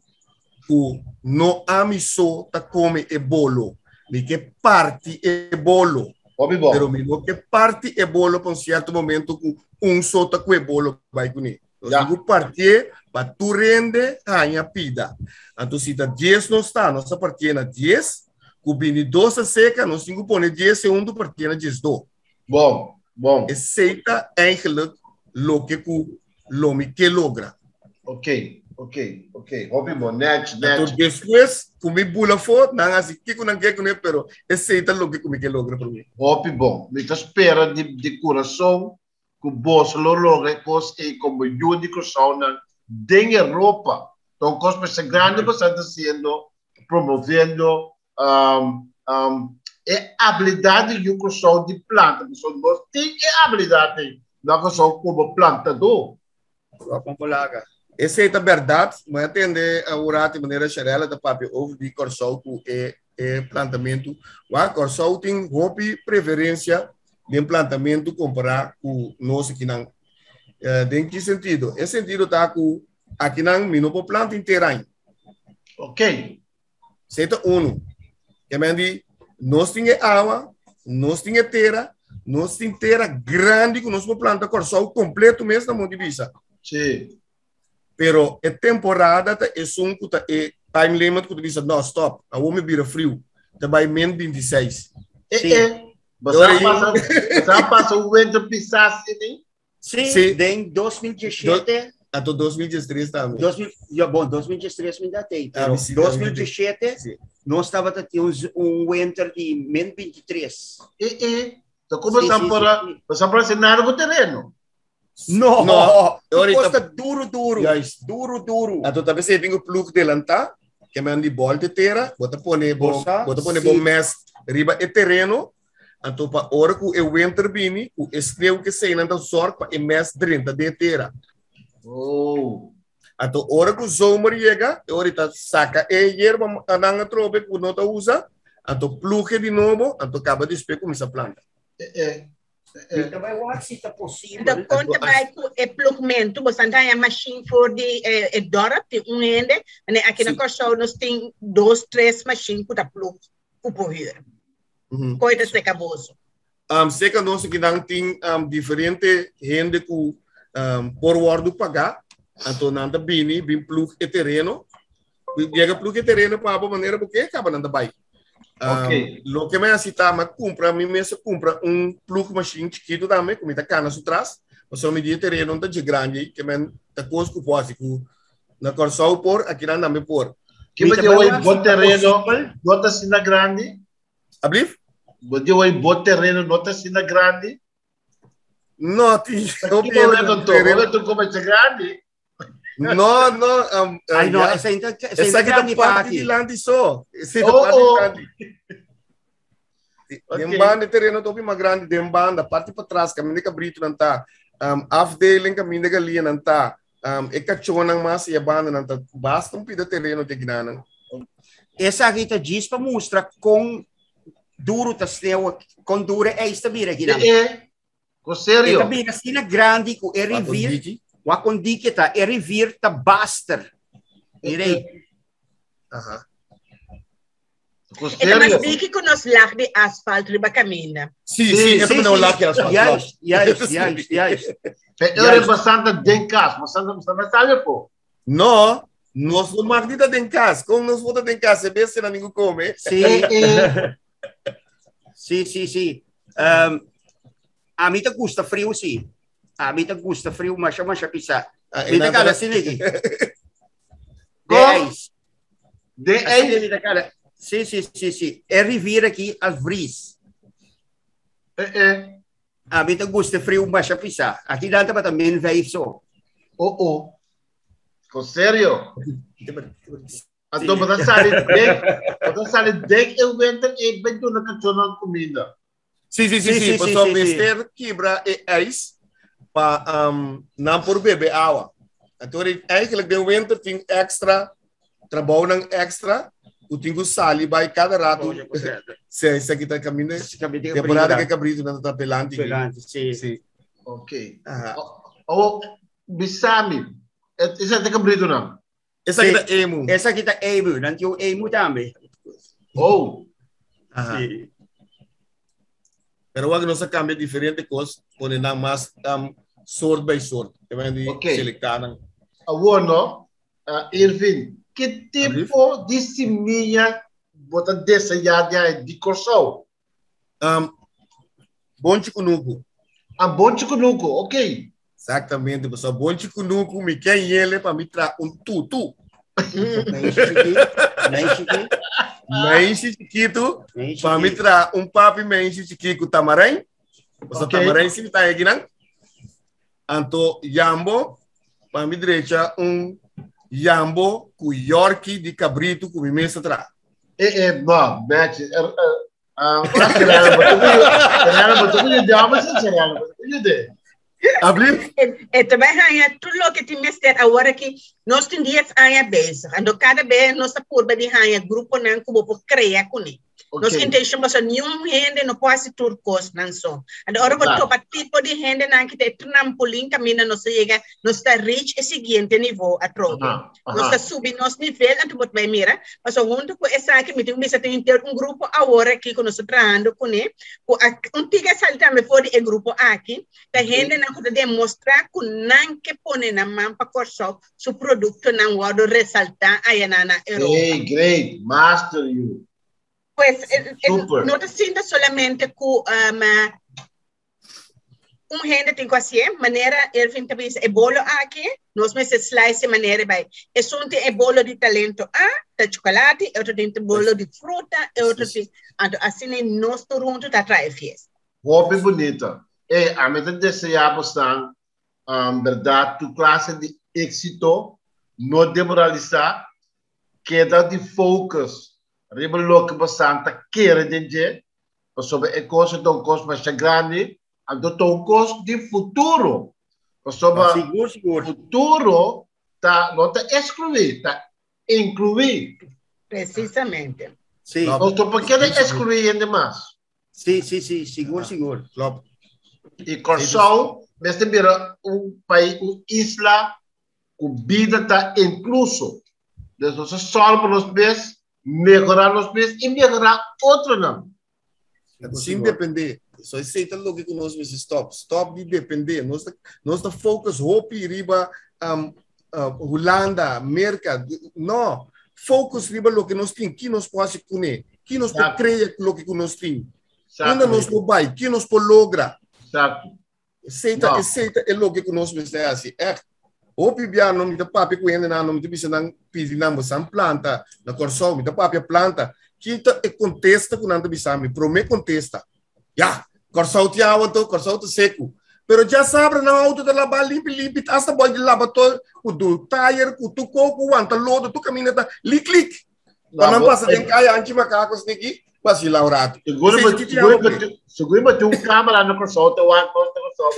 ku no ami so ta kome e bolo. Mi ke parti e bolo.
Hopi bon.
Pero mi no ke parti e bolo pa un sierto momento ku un so ta ku e bolo bai kuné. Nos
Ja.
tin ku partié pa tur hende haña pida. Anto si ta dies nos ta, nos ta partié na dies, ku bini dos a seka, nos tin ku pone dies segundo partié na diesdos.
Bon, bon.
Esei ta eigenlijk loke ku lo mi ke logra.
Ok, ok, ok. Hopi bon, nèchi,
Anto
nèchi.
despues ku mi bula afó, nan hasi kiko nan ke kuné, pero esei ta loke ku mi ke logra promé.
Hopi bon. Mi ta spera di di kurason ku boso lo logra e kos ei komo yu di Kòrsounan den Europa. Ta un kos mester grandi boso ta hasiendo, promoviendo um, um, e habilidad di yu Kòrsou di planta, pasobra nos tin e habilidad ei na Kòrsou komo plantadó.
Kon laga.
Esei ta bèrdat. Mi a tende awor di manera Sharella ta papia over di Kòrsou ku e e plantamentu. Wak, Kòrsou tin hopi preferensia den plantamentu kompará ku nos akinan. Eh, den ki sentido? E sentido ta ku akinan mi no por planta henter aña.
Ok.
Esei ta unu. Ke men di, nos tin e awa, nos tin e tera, nos tin tera grandi ku nos por planta Kòrsou kompleto mes na Monte Bisa.
Sí.
Pero e temporada ta esun ku ta e time limit ku ta bisa, no, stop, awor mi bira friu. Ta bai min 26.
E,
Sí.
e. Basa pasa, basa pasa un winter pisá asina.
Sí,
Sí.
den 2017,
Anto 2013 tambe.
2000, ja, bon, 2013 mi da tei,
Ah,
pero
sí,
2017
Sí.
nos tabata tin un, un winter di min 23.
E, e. Ta como
Sí,
san
sí,
para,
sí.
san para nada com terreno.
No,
No, ahorita-
costa duro, duro,
Juist.
duro, duro.
Anto tambe se tin ploeg delantá, ke men di bòlta tera, bo ta pone bo,
Bosa,
bo ta pone
sí.
bo mest riba e tereno, anto pa ora ku e winter bini, ku e sneeuw ke sei nan ta zorg pa e mest drenta den tera.
Oh.
Anto ora ku zomer yega, e ora ta saka e yerba nan atrobe ku no ta usa, anto ploeg di nobo, anto kaba despues kuminsá planta.
Eh, eh.
Mi ta bai wak si ta posibel.
De konta bij ku e plugmento, bo santa ya machine voor die eh, het dorp, die un hende. En aki na
Sí.
Kòrsou nos tin dos, tres machine ku ta plug ku por huur. Koi ta seka boso?
Seka nos akinan tin diferente hende ku por wòrdu pagá, anto nan ta bini bin plug e tereno. Yega plug e tereno pa bo manera bo ke, kaba nan ta bai. Loke mi hasi ta, mi a kumpra, mi mes a kumpra un plug machine chikitu tambe ku mi ta kana su tras, pasobra mi di e tereno no ta dje grandi ei, ke men ta kos ku por hasi ku na Kòrsou por, akinan tambe por.
Ke bo di awor bo tereno no ta asina grandi?
Ablief?
Bo di awor bo tereno no ta asina grandi?
No, ti.
No, tereno ta masha grandi.
No, no.
Ay, no,
ja.
esa inta, esa
Esa
inta
ki ta
grandi
parte
paki.
dilanti so. Esa ta
Oh,
parte
oh.
dilanti. Den
Ok.
banda terreno topi mas grandi den banda, parte para trás, caminda cabrito nan ta. Afdeling caminda galinha nan ta. E cachorro mas e banda nan ta. Basta un pida terreno te ginanan.
Esaki ta djis pa mustra kon duro ta sneeuw, kon duro e ijs ta bira kinan.
Eh, eh. Ko serio?
E ta bira asina grandi ku e rivier, wak kon diki ta, e rivier ta baster. Mira ei.
Aha.
Ko
E ta mas
serio?
diki ku nos lag di asfalt riba kaminda.
Sí, sí, e ta pone un lag di asfalt.
Juist, juist, juist, juist.
Pe ora bastante den kas, bastante bastante sali po.
No, nos no mag di ta den kas. Kon nos por ta den kas? E bestianan tin ku kome.
Sí.
Eh, eh.
Sí, sí, sí. A mi ta gusta friu, sí. A mi ta gusta friu, masha, masha pisa.
Ah,
Mi ta
e
kala
nan
asina aki. De
Kom?
ijs.
De
Asina
ijs?
mi ta kala. Sí, sí, sí, sí. E rivier aki a vries.
Eh, eh.
A mi ta gusta friu masha pisa. Aki nan tabata min 5 so.
Oh, oh. Ko serio? Anto bo ta sali den, bo ta sali den e winter e ben duna kachónan kuminda.
Sí, sí, sí,
Sí,
sí.
sí, sí,
Pasobra
sí, sí.
mester kibra e ijs pa nan por bebe awa. Anto eigenlijk den winter tin extra trabounan extra ku tin ku sali bai kada rato. Sí, esaki ta kaminda. Temporada ku e kabritonan ta pelanti.
Pelanti, sí.
Sí.
Ok.
Aha.
Awo, bisami, esaki ta kabritonan?
Esaki ta emu.
Esaki ta emu. Nan tin un emu tambe.
Oh.
Aha.
Sí.
Pero wak nos a cambia diferente cos, pone nan mas soort bij soort. Te men di
Ok.
selecta nan.
Awor no, Irvin, ki tipo di simia bo ta desea di haña di Kòrsou?
Bonchi kunuku.
Ah, bonchi kunuku, ok.
Exactamente, pasobra bonchi kunuku mi ke yele pa mi traha un tutu.
Meishi chikí, meishi chikí.
Meishi chikitu,
Meishi
pa mi
chikí.
traha un papi meishi chikí ku tamarijn. Pasobra
Ok.
tamarijn si mi ta ekinan. Anto yambo, pa mi drecha un yambo ku yorki di kabritu ku mi mes a traha.
Eh, eh, no, match. Eh, eh, ah, ora será, bo te será, bo te yambo, será, bo te de.
Abli?
E ta bai haña tur loke tin mester awor aki. Nos tin 10 aña bezig. Anto kada bes nos ta purba di haña gruponan ku bo por krea kuné. Nos intenshon pasobra niun hende no por hasi tur kos nan so. Anto ora bo topa tipo di hendenan ki ta e trampolin kaminda nos ta yega, nos ta reach e siguiente nivo atrobe. Nos ta subi nos nivel, anto bo ta bai mira, pasobra huntu ku esaki mi tin ku bisa tin henter un grupo awor aki ku nos ta trahando kuné, ku a un tiki a sali tambe for di e grupo aki, ta hendenan ku ta demostrá ku nan ke pone nan man pa Kòrsou su produktonan wòrdu resaltá ayanan na Europa.
Hey, great, master you.
Pues,
Super.
no ta sinta solamente ku un hende tin ku hasié, manera Ervin ta bisa, e bolo aki, nos mester slice e manera bai. Esun tin e bolo di talento A, ta chocolate, e otro tin bolo di fruta, e otro tin, anto asina nos tur huntu ta trae fiesta.
Hopi bunita. Ey, ami ta desea bosnan berdad tur clase di exito, no demoralisa, keda di focus riba loke bosan ta kere den dje, pasobra e cos ta un cos masha grandi, anto ta un cos di futuro, pasobra
Sigur, sigur.
futuro ta no ta exclui, ta inclui.
Precisamente.
Sí.
Nos no por keda exclui hende mas.
Sí, sí, sí, sigur, sigur.
Klopt.
I Kòrsou mester bira un pais, un isla ku bida ta inkluso. Dus nos a sòru pa nos mes, mehorá nos mes i mehorá otronan.
Sin dependé. So esei ta loke ku nos mester stop. Stop di dependé. Nos ta, nos ta focus hopi riba um, uh, Hulanda, Merka. No. Focus riba loke nos tin. Ki nos por hasi kuné? Ki nos por krea ku loke ku nos tin? Unda nos por bai? Ki nos por logra?
Exacto.
Esei ta, esei ta e loke ku nos mester hasi. Echt. Hopi bia no mi ta papia ku hendenan, no mi ta bisa nan pidi nan bosan planta na Kòrsou, mi ta papia planta. Ki ta e kontesta ku nan ta bisa mi? Promé kontesta. Ya, Kòrsou tin awa anto, Kòrsou ta seku. Pero djasabra nan outo ta labá limpi limpi, asta bòi di laba tur ku du tayer, ku tur koko ku wanta lodo, tur kaminda ta lik lik. Pa nan pasa den kaya anchi makako sniki, basila un ratu.
Seguro
Esei
ba,
ti
seguro
awa
ba,
pre.
seguro ba tin un cámara na Kòrsou te wak nos na Kòrsou.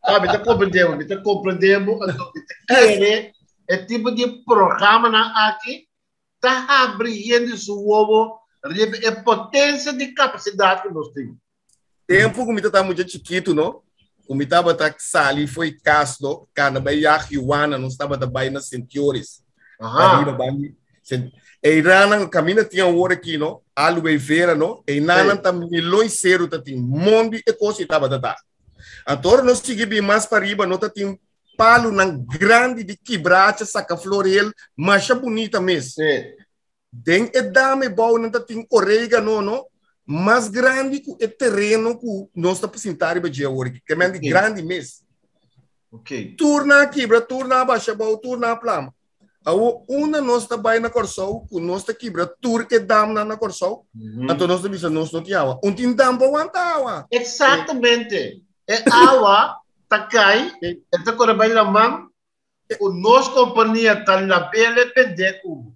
Ah, mi ta comprendemos, mi ta comprendemos, anto mi ta kere e tipo di programanan aki ta habri hende su wowo riba e potencia di capacidad ku nos tin.
Tempu ku mi ta mucha chikitu, no? Ku mi tabata sali fo'i kas, no? Kana bai yag yuana, nos tabata bai na Sint Joris. Pariba bai Sint. Eiranan kaminda tin awor aki, no? Aloe vera, no? Einanan ta milon seru ta tin mondi e kos ei tabata ta. Anto ora nos sigui bin mas pariba, no ta tin palunan grandi di kibracha saka flor hel masha bunita mes. Den e dam e bounan ta tin oregano no mas grandi ku e tereno ku nos ta sintá riba dje awor aki. Ke men di grandi mes. Tur nan a kibra, tur nan a basha bou, tur nan a plama. Awor unda nos ta bai na Kòrsou ku nos ta kibra tur e damnan na Kòrsou, anto nos ta bisa nos no tin awa. Un tin dam pa wanta awa.
Eksaktamente. E awa ta kai, e ta kore bai laman, Ku nos kompania ta labele bendé ku bo.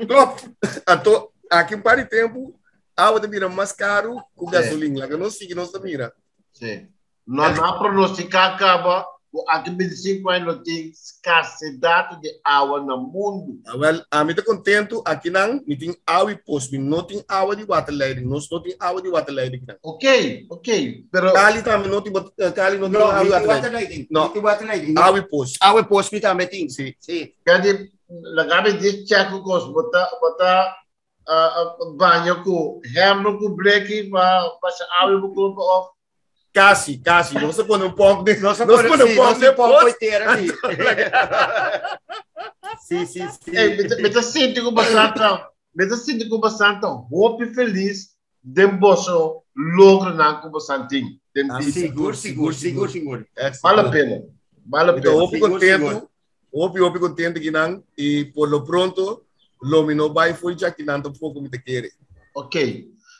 Klopt. Anto, aki un par di tempu, awa ta bira mas karu ku gasolin. Laga nos sigui nos ta mira.
Sí. Nos a pronostiká kaba ku aki 25 aña lo tin skarsedat di awa na mundu.
Awèl, ami ta kontentu akinan mi tin awa i pos. Mi no tin awa di waterleiding. Nos no tin awa di waterleiding akinan.
Ok, ok, pero...
Kali tambe no tin, Kali no tin
No,
awa
mi
di
tin
waterleiding.
waterleiding.
No.
Mi tin waterleiding. No.
Awa i pos.
Awa i pos mi tambe tin.
Si.
Si.
Kadi, laga mi di check un kos, bo ta, bo ta baña ku hember ku bleki pa basha awa i bo kurpa of?
Casi, casi. Nos a pone un pomp de,
Nos a
nos
pone,
pone un
sí,
pomp
nos
de
a pomp
pos.
foi tera, sí. Sí, sí, sí.
Ey, mi ta, mi ta sinti ku bastante, mi ta sinti ku bastante hopi felis den boso logronan ku bosan tin den
Ah,
bida.
Sigur, sigur, sigur, sigur.
Echt
Vale
sigur.
pena. Vale
Mi ta
pena.
hopi
Sigur,
contento,
sigur.
hopi, hopi contento kinan y por lo pronto lo mi no bai fo'i djakinan tampoco mi ta kere.
Ok.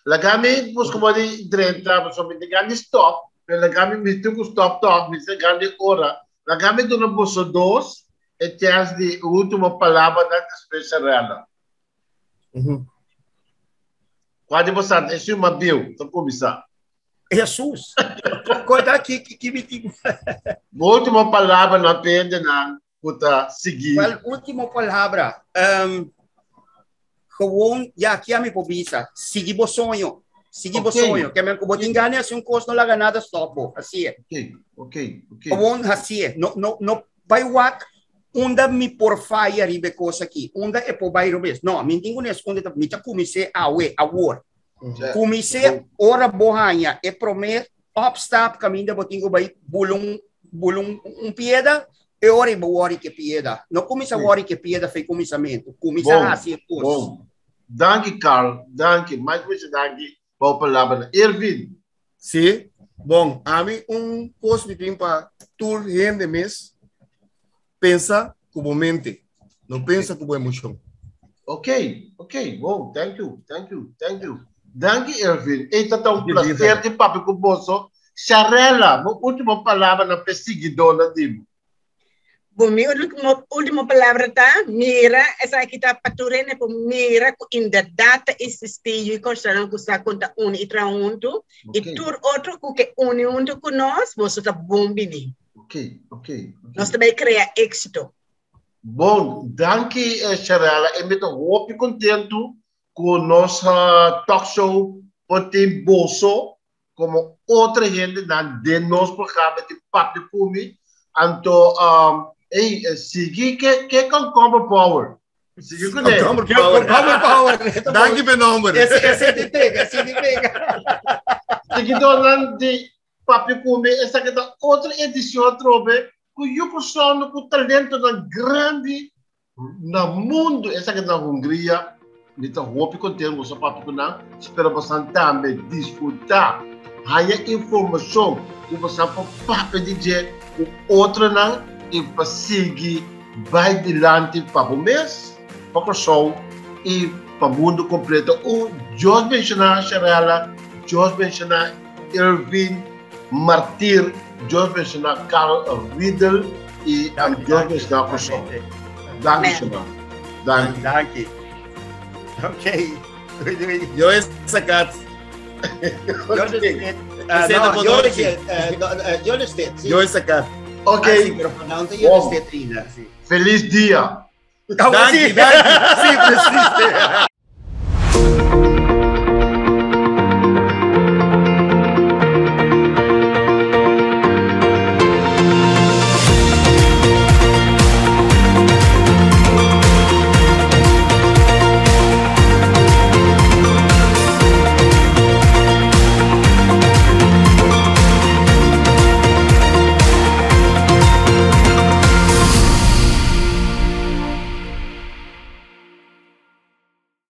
Laga mi busca mo di drenta, pasobra mi tin gana di stop, pero laga mi, mi tin cu stop toch, mi tin gana di ora. Laga mi duna boso dos e chance di ultimo palabranan despues Sharella. Cua di boso esun mas bieu ta cuminsa?
Jesus! Corda ki ki mi tin.
Bo ultimo palabra na pendenan ku ta sigui.
Wel, ultimo palabra. Um, gewoon, ya, ki ami por bisa, sigui bo soño. Sigui bo
Okay.
soño. Ke men ku bo tin gana hasi un kos, no laga nada stop bo. Hasié.
Ok, ok, ok.
Gewoon hasié. No, no, no bai wak unda mi por faya riba e kos aki. Unda e por bai robes. No, mi tin ku nes unda ta, mi ta kumins'é awe, awor. Kumins'é ora bo haña e promé opstap kaminda bo tin ku bai bula un bula un un pieda, e ora ei bo wòri ku e pieda. No kuminsá wòri ku e pieda for e kuminsamentu. Kuminsá
Bon,
hasi e kos.
bon. Danki Carl, danki. Mas mucho danki pa bo palabranan. Ervin.
Sí, bon, ami un kos mi tin pa tur hende mes, pensa ku bo mente, no pensa ku bo emoshon.
Ok, ok, bon, thank you, thank you, thank you. Danki Ervin, ey ta ta un placer di papia ku boso. Sharella, bo ultimo palabranan pa e siguidónan di bo.
Bon, mi ultimo, ultimo palabra ta, mira, esaki ta pa tur hende por mira ku inderdat ta existí yu i Kòrsounan ku sa kon ta uni i traha huntu, i
Ok.
tur otro ku ke uni huntu ku nos, boso ta bon bini.
Ok, ok, ok.
Nos ta bai krea éksito.
Bon, danki Sharella, e mi ta hopi kontentu ku nos talk show por tin boso como otro hendenan den nos programa di Papia Ku Mi. Anto, um, ey, sigui ke, ke Concombre Power. Sigui kuné.
Komkommer power.
Komkommer power.
Danki p'e nomber.
Ese ese di pega, ese di pega.
Seguidornan di Papia Ku Mi, esaki ta otro edishon atrobe ku yu persona ku talentonan grandi na mundu. Esaki ta na Hungria. Mi ta hopi kontentu ku boso a papia ku nan. Spera bosan tambe disfrutá, haña informashon ku bosan por papia di dje ku otronan i pa sigui bai dilanti pa bo mes, pa Kòrsou i pa mundu kompleto. Un Dios benshoná Sharella, Dios benshoná Irvin Martir, Dios benshoná Carl Riedel i Dios benshoná Kòrsou. Danki Shema. Danki.
Danki. Ok. Doei doei.
Yo es sakat.
Yo
es sakat.
Ok.
Wow.
Feliz dia.
Danki, danki. Sí, precies.